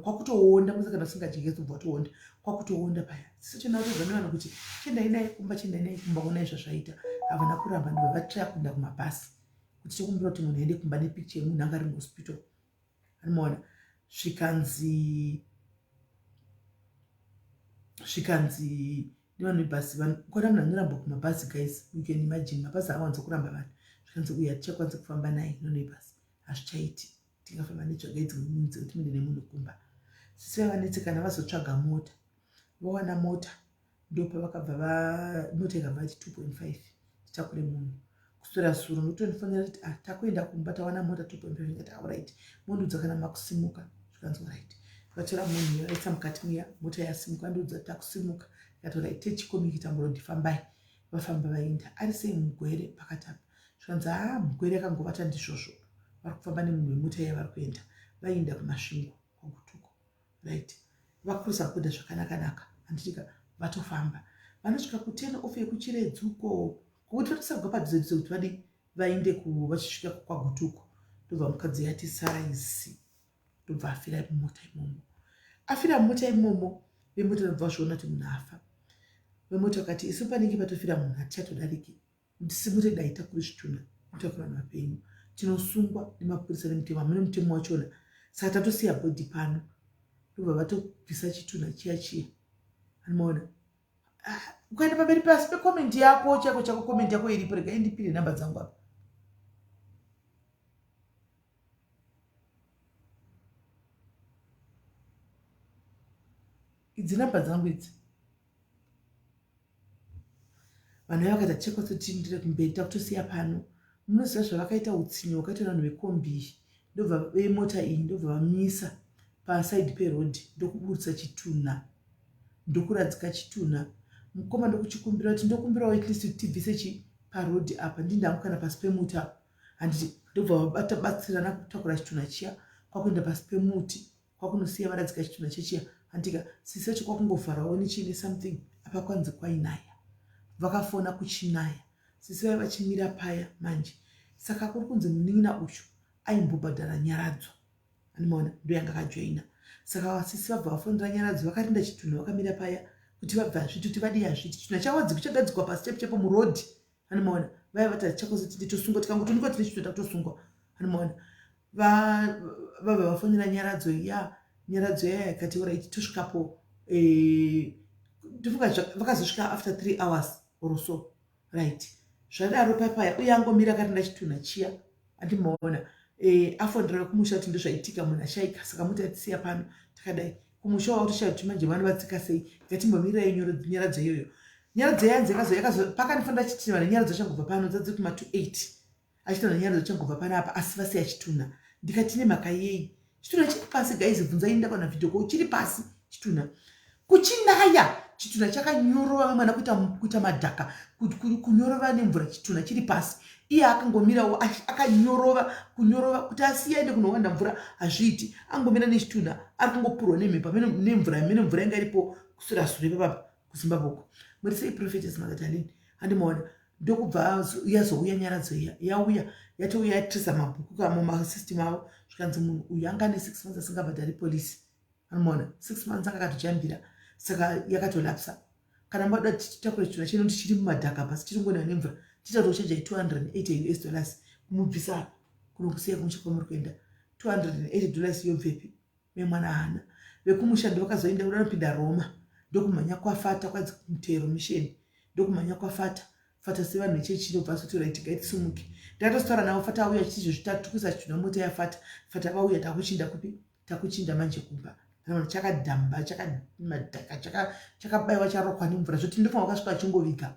kwakutoonda musi kana usingadyi tobva watoonda, kwakutoonda paya. Sisachona kutodza nevanhu kuti, "Chiendai naye kumba, chiendai naye kumba, onai zvazvaita." Havana kuramba, ndobva vatraya kuenda kumabhasi kuti, "Tokumbira kuti munhu aende kumba nepicture yemunhu anga ari muhospital." Anomaona zvikanzi nevanhu vebhasi, kwana munhu anoramba kumabhazi, guys, you can imagine, mabhazi awanza kuramba vanhu. Zvikanzi, "Uyu hatichakwanisi kufamba naye nono ibhasi, hazvichaiti, tingafamba netsvagai dzimwe munhu dzekuti muende nemunhu kumba." Sisi vavanetsekana, vazotsvaga mota, vawana mota, ndopavakabva mota ikabva vati 2.5 titakure munhu. Kuswera suro ndotondifonera kuti, "Ah, takuenda kumba, tawana mota 2.5." Ndikati, "Alright, mondiudza kana makusimuka." Zvikanzi, "Alright." Vatora munhu, vaisa mukati muya, mota yasimuka. Ndiudza, "Takusimuka." Ndikati, "Alright, techikomiki murodi, fambai." Vafamba, vaenda. "Ari sei mugwere pakati apa?" Zvikanzi, "Haa, mugwere akangovata ndizvozvo." Vari kufamba nemunhu wemota iya, vari kuenda, vaenda kuMasvingo kwaGutuko. Right, vakrusa border zvakanaka-naka, handitika? Vatofamba, vanosvika kuturn off yekuChiredzuko, kokuti vatisabva padhuze dhuze kuti vadi vaende vachisvika kwaGutuko, ndobva mukadzi yati saizi, ndobva afira mumota imomo. Afira mumota imomo, vemota ndobva vazviona kuti munhu afa. Vemota vakati, "Isu panenge patofira munhu hatichatodariki, simute dai takuri zvitunha, mutakura vanhu vapenyu, tinosungwa nemapurisa nemutemo, hamune mutemo wachona, saka tatosiya body pano." Ndobva vatobvisa chitunha chiya chiya, anomaona. Ah, ukaenda pamberi pasi pecomment yako, chako chako, comment yako iripo. Regai ndipire nhamba dzangu apa. Idzi namba dzangu idzi. Vanhu vaya vakaita chekwatotindire kumberi, takutosiya pano. Munoziva zvavakaita? Utsinye hwakaitwa nevanhu vekombi, ndobva vemota iyi, ndobva vamisa paside peroad, ndokuburutsa chitunha, ndokuradzika chitunha. Mukoma ndokuchikumbira kuti, "Ndokumbirawo at least kuti tibvise chi paroad apa, ndindangu kana pasi pemuti apa." Handiti ndobva vabata batsirana kutakura chitunha chiya, kwakuenda pasi pemuti, kwakunosiya varadzika chitunha chechiya, handika? Sisi vacho kwakungovharawo nechiine something apa. Kwanzi kwainaya, vakafona kuchinaya, sisi vaiva vachimira paya manje. Saka kuri kunzi munin'ina uyu aimbobhadhara Nyaradzo, animaona, ndoyanga akajoina. Saka vasisi vabva vafonera Nyaradzo, vakarinda chitunha, vakamira paya kuti vabva hazviti kuti vadii, hazviti chitunha chawadzikwa, chagadzikwa pasi chepo chepo muroad, animaona. Vaiva vati, "Hatichakosi, tosungwa, tikangotonikwa tine chitunha, takutosungwa." Animaona, vabva vafonera Nyaradzo. Ya, Nyaradzo yaya ikati, "Alright, tosvikapo." Ndofunga vakazosvika after 3 hours or so, right? Zvadaro papaya uye angomira akarinda chitunha chiya, andimaona afondera kumusha kuti ndozvaitika, munhu ashaika, saka muti atisiya pano takadai. Kumusha wakutoshaya kuti manje vanovatsika sei. Ngatimbomirirai nyaradzo iyoyo. Nyaradzo yanzi pakandifonera chiti vanhu nyaradzo changobva pano, dzadzi kuma to 8 achitaura nyaradzo changobva panapa, asi vasiya chitunha. Ndikati nemhaka yei? Chitunha chiri pasi, guys, bvunzai, ndakaona video ko chiri pasi chitunha. Kuchinaya, chitunha chakanyorova vamwana kuita madhaka, kunyorova nemvura. Chitunha chiri pasi, iye akangomirawo akanyorova, kunyorova kuti asiye aende kunowanda mvura hazviiti. Angomira nechitunha, ari kungopurwa nemhepo nemvura mene mvura inga iripo kusurasure ipapapa kuZimbabwe uko. Muri sei, Prophetess Magatalini? Handimaona. Ndokubva yazouya nyaradzo iya, yauya, yatouya yatrisa mabhuku mumasystem avo. Zvikanzi munhu uyu anga ane 6 months asingabhadhari policy. Anomaona, 6 months anga akatojambira, saka yakatolapsa. Kana mada titakure chitunha chino kuti chiri mumadhaka pasi, chiri ngonaya nemvura, tichatochajai $280 US kumubvisa apa kunokusiya kumusha kwamuri kuenda. $280 yobvepi? Memwana haana vekumusha. Ndovakazoenda kudanopinda Roma, ndokumhanya kwafata kwanzi mutero mission, ndokumhanya kwafata fata sevanhu vechechi. Ndobva azotora iti ngaitisimuke. Ndakatozotaura navo fata auya achiti izvo zvitatukusa chitunha mota yafata. Fata vauya, takuchinda kupi? Takuchinda manje kumba. Chakadhamba, chakamadhaka, chakabayiwa, charokwa nemvura zvoti ndofanira vakasvika vachingoviga,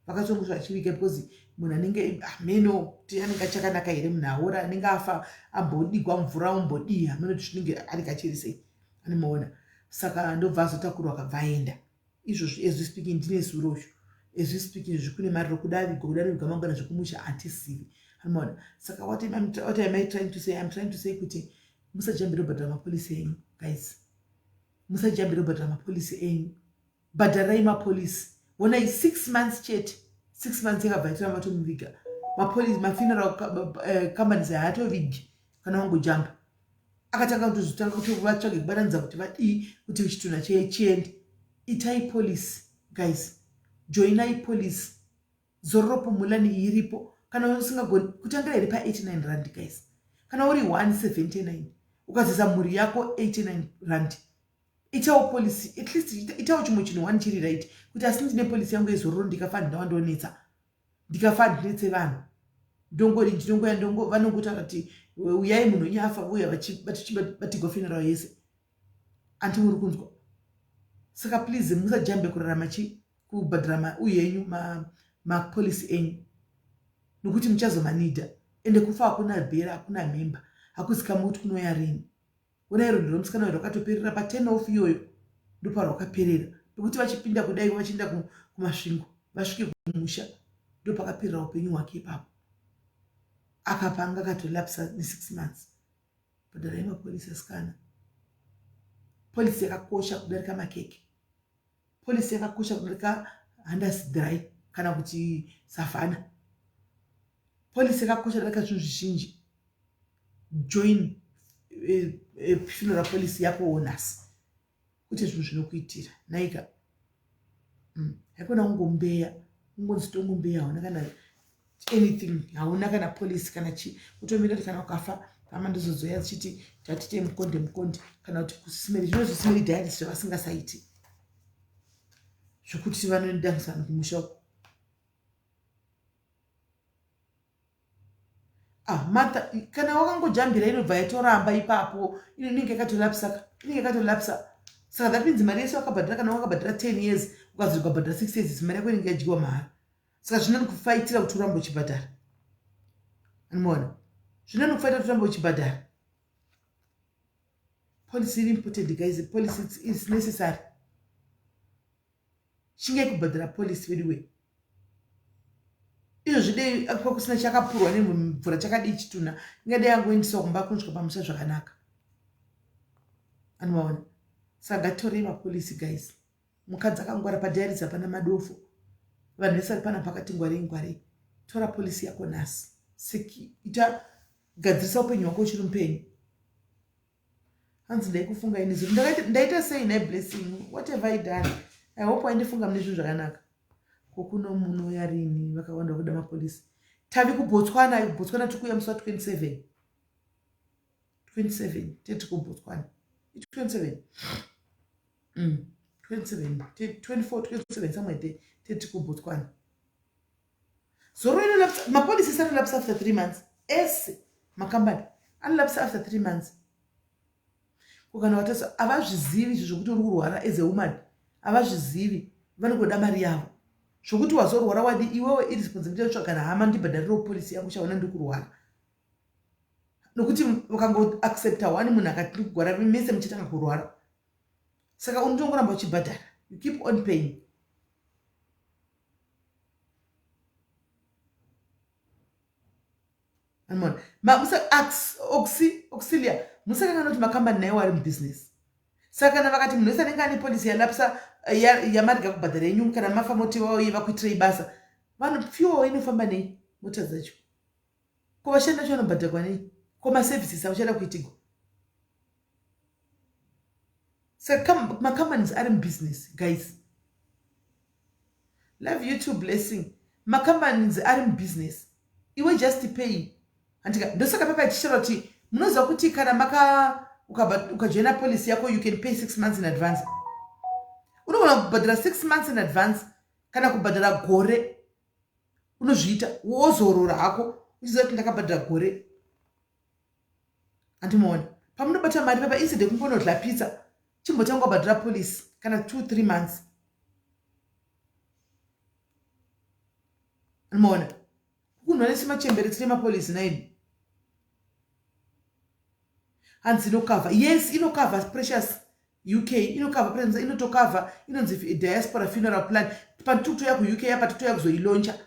vakatongosvika vachiviga because munhu anenge hameno kuti anenge achakanaka here. Munhu aora, anenge afa, ambodigwa mvura, ombodii, hameno kuti zvinenge anenge achiri sei, anomaona. Saka ndobva azotakurwa, akabva aenda. Izvozvi as we speaking, ndine zuro uyu, as we speaking izvi kune mariro kudavigwa, kudanigwa mangwana, zvekumusha hatisivi, anomaona. Saka what am I trying to say? I'm trying to say kuti musajambire kubhadhara mapolicy enyu, guys. Musajambire kubhadhara mapolicy enyu, bhadharai mapolicy. Onai, 6 months chete, 6 months yakabva itora matomuviga. Mapolicy, mafuneral companies haatovigi kana wangojamba. Akatanga kutozotanga kuti vatsvage kubatanidza kuti vadii kuti chitunha chiende. Itai policy, guys, joinai policy. Zororo Pumulani iripo. Kana usingagoni kutangira here pa89 rand, guys, kana uri 179 ukazisa mhuri yako 89 rand. Itawo policy, at least itawo chimwe chinhu one chiri right kuti asi ndine policy yangu yezororo, ndikafa ndinawandonetsa, ndikafa ndinetse vanhu, ndongori ndinongoya vanongotaura kuti uyai munhu wenyu afa, uya vachibatigwa funeral yese. Anti muri kunzwa? Saka please musajambe kurarama chi kubhadhara uyenyu mapolicy enyu, nokuti muchazomanidha. Ende kufa hakuna bhera, hakuna mhemba, hakuzikamwa kuti kunoya rini. Onai rwendo rwemusikana uyu rwakatoperera paturn off iyoyo, ndoparwakaperera pekuti vachipinda kudai vachienda kuMasvingo vasvike kumusha, ndopakaperera upenyu hwake ipapo. Akapa anga akatolapsa ne6 months. Bhadharai mapolicy, asikana. Policy yakakosha kudarika makeke. Policy yakakosha kudarika Handas Dry kana kuti Savhana. Policy yakakosha kudarika zvinhu zvizhinji. Join funeral policy yako nhasi kuti zvinhu zvinokuitira naika. Haikona kungombeya, ungonzi tongombeya, hauna kana anything, hauna kana policy kana chii. Kutomira kuti kana ukafa hama ndizodzoya dzichiti tatite mukonde mukonde kana kuti kusimeri zvino zvisimeri diaries zvavasingasaiti zvokuti vanoendangisa vanhu kumusha uko. Ah, Martha, kana wakangojambira inobva yatoramba ipapo, inenge yakatolapsa, inenge yakatolapsa. Saka that means mari yese wakabhadhara, kana wakabhadhara 10 years, ukazoti ukabhadhara 6 years, mari yako inenge yadyiwa mahara. Saka zvinani kufaitira kuti urambe uchibhadhara, anomaona? Zvinani kufaitira kuti urambe uchibhadhara. Policy iri important, guys. Policy is necessary. Chingai kubhadhara policy wedu we. Izvo zvidei kusina chakapurwa nemvura, chakadii chitunha, ingadai yangoendeswa kumba kunosvika pamusha zvakanaka, anomaona? Saka ngatitorei mapolicy, guys. Mukadzi akangwara padiaries, hapana madofo. Vanhu vese vari pana pakati, ngwarei, ngwarei. Tora policy yako nhasi, ita gadzirisa upenyu hwako uchiri mupenyu. Hanzi ndaikufunga ini zuro, ndaita sei nhai Blessing? What have I done? I hope waindifunga mune zvinhu zvakanaka. Kokuno munouya rini? Vakawanda vakuda mapolicy. Tavi kuBotswana, kuBotswana tiri kuuya musi wa27, 27 teti kuBotswana, i27. 27 24 27 somewhere there teti kubotswana Zororo inolapsa mapolicies anolapsa after 3 months ese makambani anolapsa after 3 months. Ko kana watasa havazvizivi izvi zvokuti uri kurwara as a woman havazvizivi vanongoda mari yavo zvokuti wazorwara wadi iwewe iresponsibility yacho kana hama ndibhadharirewo policy yangu chaona ndiri kurwara nokuti ukangoaccepta one munhu akati ndiri kugwara mese muchitanga kurwara saka unotongoramba uchibhadhara you keep on paying. Auxilia musakanganwa kuti makambani naiwo ari mubusiness saka kana vakati munhu wese anenge ane policy yalapsa yamarega kubhadhara yenyu kana mafa moti vauye vakuitirei basa vanhu fuel inofamba nei mota dzacho ko vashandi vacho vanobhadharwa nei ko maservices auchada kuitigwa saka macompanies ari mubusiness guys love you too blessing macompanies ari mubusiness iwe just pay handika ndosaka papa ichichera kuti munoziva kuti kana maka ukajoina policy yako you can pay 6 months in advance unogona kubhadhara 6 months in advance kana kubhadhara gore unozviita wozorora hako uchiziva kuti ndakabhadhara gore andimuona pamunobata mari papa instead yekungonodla pizza chimbotanga wabhadhara police kana 2 3 months andimuona kunhu anesi machembere tine mapolisi naini hanzi inokavha yes inokavha precious UK inokavha presence inotokavha inonzi diaspora funeral plan patikutoya kuUK apa tikutoya kuzoiloncha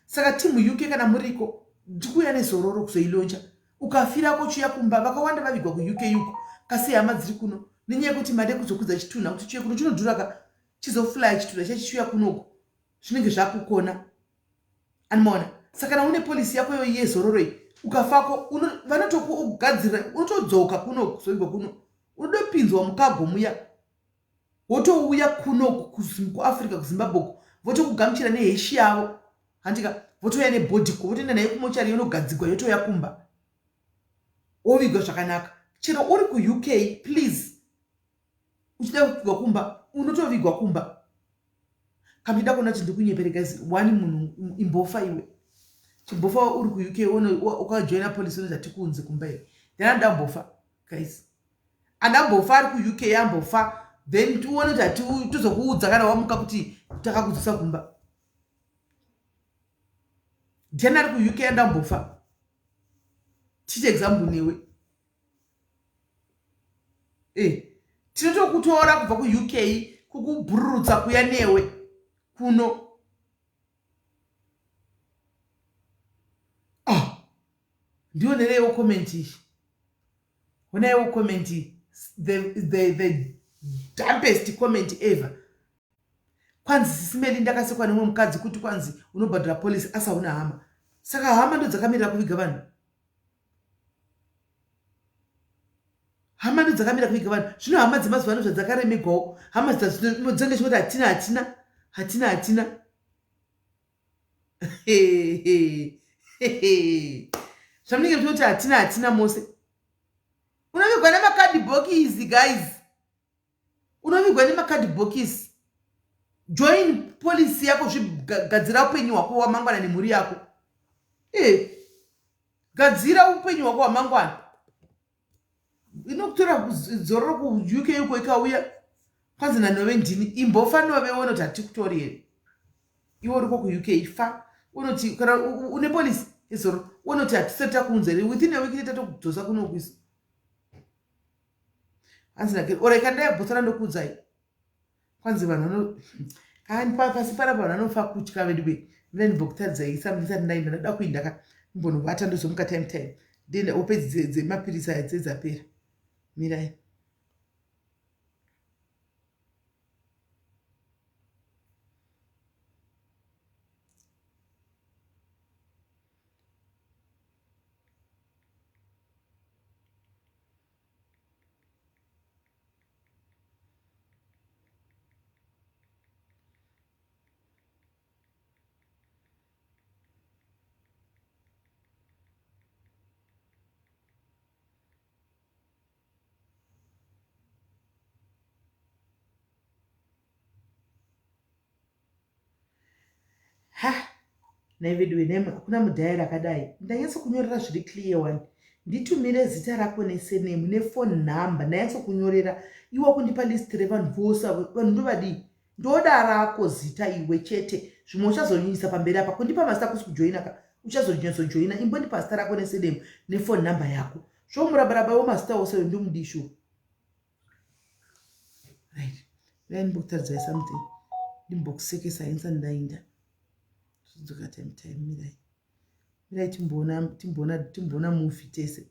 saka timu UK kana muriko tikuuya nezororo kuzoiloncha ukafirako uchiuya kumba vakawanda vavigwa kuUK uko kasi hama dziri kuno nenyaya yekuti mari yekuzokudza chitunha kuti chiuye kuno chinodhura ka chizoflya chitunha chachichiuya kunoku zvinenge zvakukona animaona saka kana une policy yako iyoyi yezororo iyi ukafako vanotokugadzirira unotodzoka kuno kuzoigwa kuno unodopinzwa mukago muya wotouya kuno kuafrica kuzimbabwe uko votokugamuchira neheshi yavo handika votouya nebhodhi ko votoenda naye kumochari yonogadzigwa yotouya kumba wovigwa zvakanaka chero uri kuuk please uchida kuvigwa kumba unotovigwa kumba kamida kuona kuti ndikunyepere guys one munhu imbofa iwe chimbofa uri kuuk ukajoina police unoti hatikunzi kumba here then anoda mbofa guys andambofa ari kuuk ambofa then tione kuti hati tozokuudza kana wamuka kuti takakudzosa kumba ndiani ari kuuk andambofa tiite example newe eh, tinotokutora kubva kuuk kukubhururutsa kuya newe kuno ah, ndionereiwo comment iyi honaiwo comment iyi the dumpest comment ever kwanzi sisimeli ndakasekwa nemumwe mukadzi kuti kwanzi unobhadhara policy asi hauna hama saka hama ndodzakamirira kuviga vanhu hama ndodzakamira kuviga vanhu zvino hama dzemazuva ano zvadzakaremegwawo hama dzange chingoti hatina hatina hatina hatina zvamunenge muchinoti hatina hatina mose unovigwa nemakadhibhokisi guys unovigwa nemakadhibhokisi join policy yako zvigadzira upenyu hwako wamangwana nemhuri yako e gadzira upenyu hwako hwamangwana inokutora zororo kuuk uko ikauya kwanzi nanove ndini imbofa nove unoti hatikutori here iwe uriko kuuk fa unoti kana une polisi yezororo unoti hatisati takuunza here within a week tatokudzosa kunokuisa hanzi nageri ora ikandaya bhotswana ndokuudzai kwanzi vanhu vano kani pasi panapa vanhu vanofa kutya vedu ve mina ndimbokutaridzai ndisati ndaenda ndada kuinda ka mbonovata ndozomuka time time ndienda hope dzemapirisi aya dzedzapera mirai Ha, nhai veduwe, nhai hakuna mudhayari akadai. Ndanyatso kunyorera zviri clear one. Nditumire zita rako nesenemu nephone number. Ndanyatso kunyorera. Iwe kundipa list revanhu vose avo. Vanhu ndovadii? Ndoda rako zita iwe chete. Zvimwe uchazonyanyisa pamberi apa. Kundipa mazita kusi kujoina ka. Uchazonyatsojoina. Imbondipa zita rako nesenemu nephone number yako. Zvomurabaraba wemazita ose ndomudii shuwa. Right. Mirai ndimbokutaridzai something. Ndimbokusekesai ndisati ndainda. Todzoka time time mirai. Mirai timboona timboona timboona movie tese.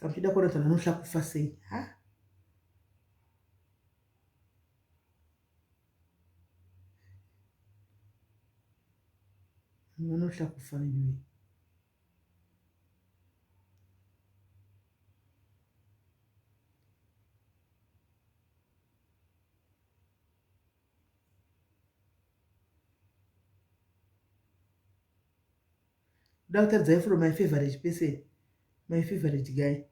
Kamuchida kuona kuti vanhu vanohla kufa sei. Ha? Vanhu vanohla kufa veduwe. Ndoda kutaridzai from my favorite person, my favorite guy.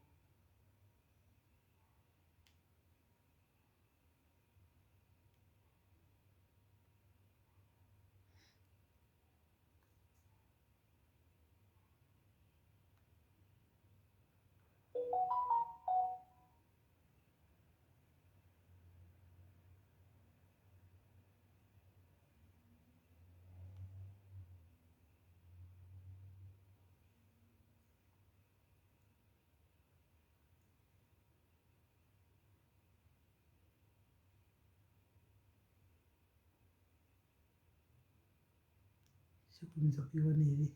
Chikurumidza kuiona here?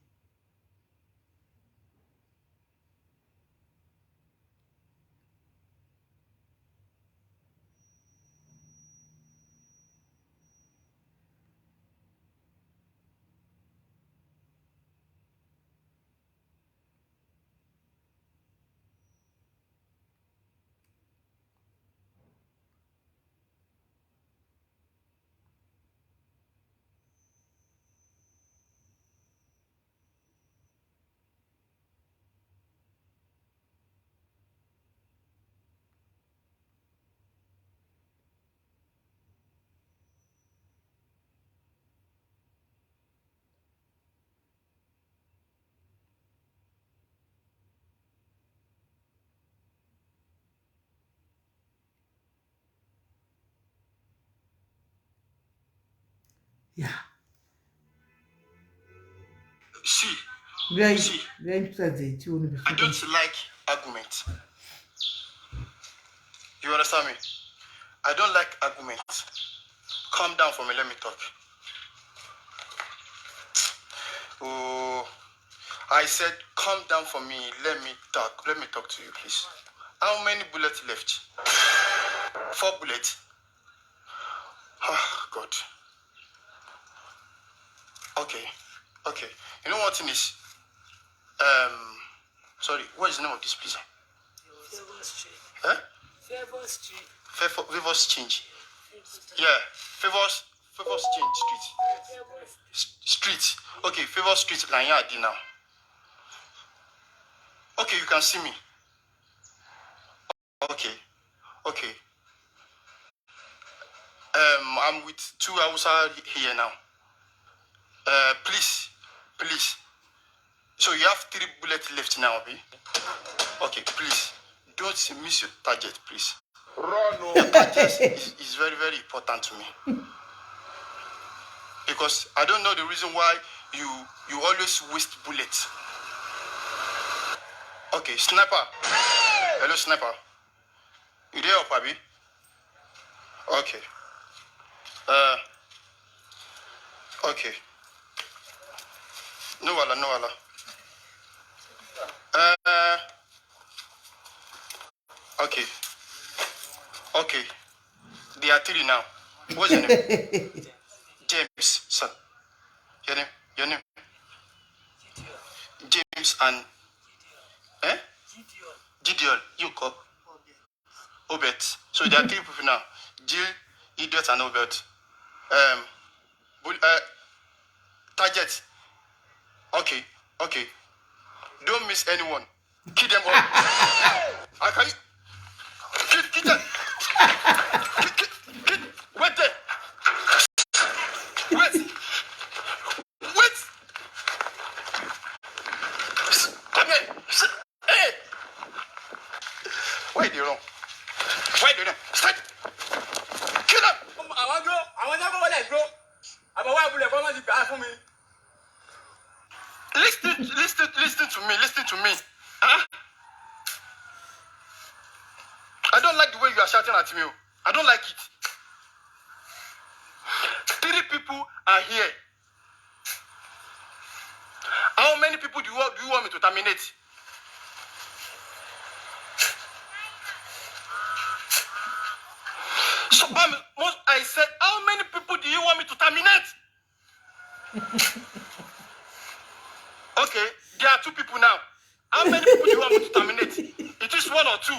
Yeah. See, see, I don't like argument. You understand me? I don't like argument. Calm down for me, let me talk. Oh, I said, calm down for me, let me talk. Let me talk to you, please. How many bullets left? 4 bullets. Oh, God. Okay, okay. You know what thing is? Sorry, what is the name of this place? Favor Street. Huh? Favor Street. Favor Change. Yeah, Favor Change Street. Street. Okay, Favor Street, Lanyard now. Okay, you can see me. Okay, okay. I'm with 2 Hausa here now. Please, please. So you have 3 bullets left now, Abi. Okay, please. Don't miss your target, please. Run, Your target is very, very important to me. Because I don't know the reason why you always waste bullets. Okay, sniper. Hello, sniper. You there, up, Abi? Okay. Okay. No wala, no wala. Okay. Okay. They are 3 now. What's your name? James, sir. Your name? Your name? James and... Gideon. You call? Obet. So there are 3 people now. Jill, Idiot, and Obet. Target. Okay, okay. Don't miss anyone. Kill them all. I can kill, kill them. Kill, kill, kill. Wait there. Wait. Wait. Come here. Hey. Why do you run? Why do you run? Stop. Kill them. Àwọn dúró, àwọn tí wọ́n wọlé dúró, àbọ̀wọ́ àbúlẹ̀ kọ́ wọ́n ti gbà á fún mi. Listen, listen, listen to me. Listen to me. Huh? I don't like the way you are shouting at me. Oh. I don't like it. Three people are here. How many people do you want me to terminate? So, I said, how many people do you want me to terminate? Okay, there are two people now. How many people do you want me to terminate? It is one or two.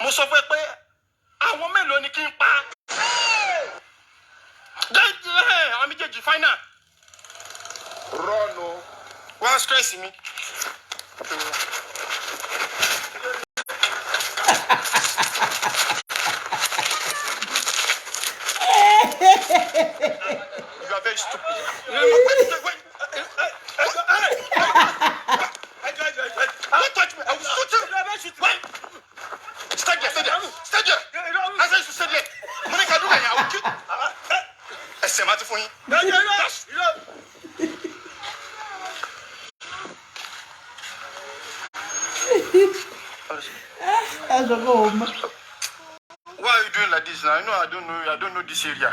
Mo sọ fún ẹ pé àwọn mélòó ni kí n pa? Jẹ́ àwọn méjèèjì final. Run o. Wọ́n á stress mi. You are very stupid. Wait, wait, wait. Don't touch me. I will shoot you. Wait. Stay there, stay there. Stay there. I said you should stay there. Mo ní ká dúró yẹn, I will kill. Ẹsẹ̀ máa ti fún yín. Zvakaoma. Why are you doing like this now? You know I don't know this area.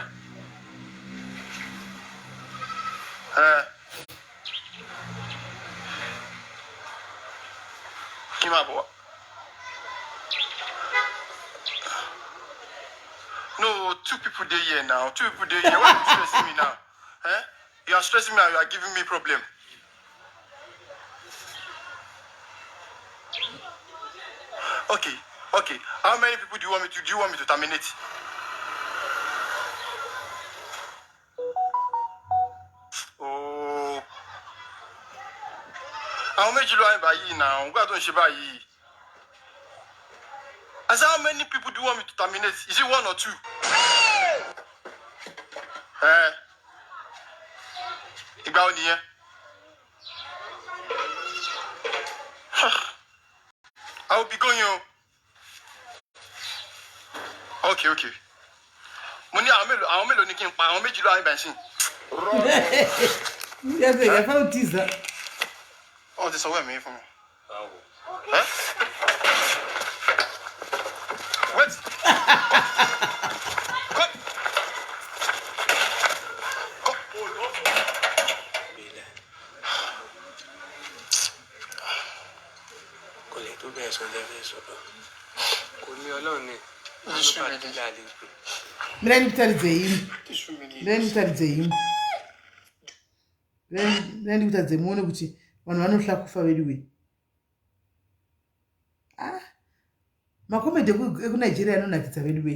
Kí n máa bọ̀ wá. No, two people dey here now. Two people dey here. Why are you stressing me now? Eh? You are stressing me and you are giving me problem. Okay. How many people do you want me to terminate? Oh. Àwọn méjì ló wà ní báyìí náà, nígbà tó ń ṣe báyìí. I said, how many people do you want me to terminate? Is it one or two? Eh. Ìgbà wo nìyẹn? I will be going o. Okay. Mo ní àwọn mélòó ni kí n pa? Àwọn méjì ló wà ní báyìí sí. Yakautiza. Wọ́n ti sanwó ẹ̀mí fún mi. Eh? Wait. Come. Come. Ilẹ̀ kò lè tó bẹ́ẹ̀ sọ lẹ́fẹ̀ẹ́ sọ̀rọ̀ kò ní ọlọ́run ní Iṣu alóbá mi ni. dílé àlè pé. Mirai ndikutaridze imi. Iṣu mi ni. Mirai ndikutaridze imi. Mirai ndikutaridze muone kuti vanhu vanohla kufa veduwe. Ah, makomedhi ekuNigeria anonakidza veduwe.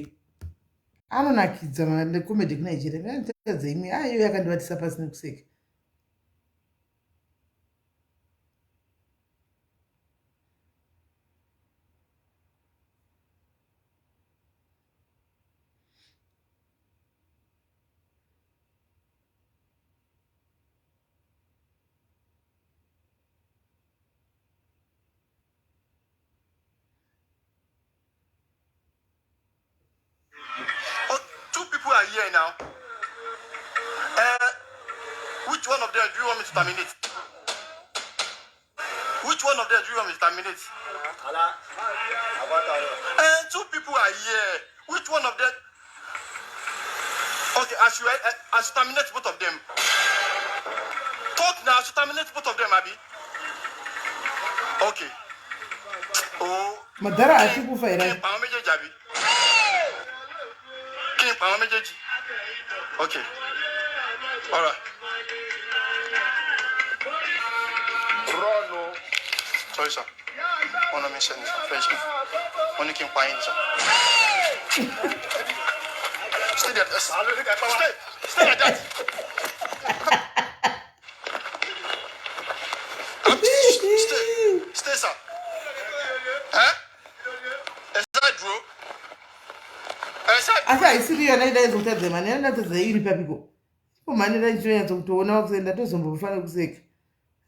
Anonakidza makomedhi ekuNigeria. Mirai ndikutaridze imi. Ah, iyo yakandivatisa pasi nekuseka. Oh, two people are here now. Which one of them do you want me to terminate? Which one of them do you want me to terminate? Two people are here. Which one of them? Okay, I should terminate both of them. Talk now. I should terminate both of them, Abby. Okay. Oh. Madhara haati kufa Kí here? n pa àwọn méjèèjì, àbí? Kí n pa àwọn méjèèjì? Okay. All right. Run o. Sorry, sir. Wọ́n náà mi ṣe ní French. Wọ́n ní kí n pa yín, sir. Stay there. Stay. Stay like that. haisiri yona idaizokutadza mani yandatadza iri papiko iko mani ndaichitonyatsa kutoona wakuseka ndatozombofanira kuseka.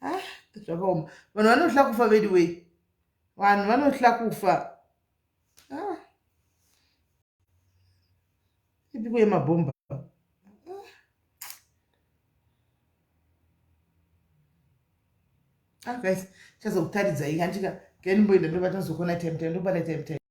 Ah, zvakaoma. Vanhu vanohla kufa veduwei. Vanhu vanohla kufa. Ah. Ipiko yemabhomba. Ah guys, chazokutaridzai handika. Kenimboenda ndobata zokona time time ndobata time time.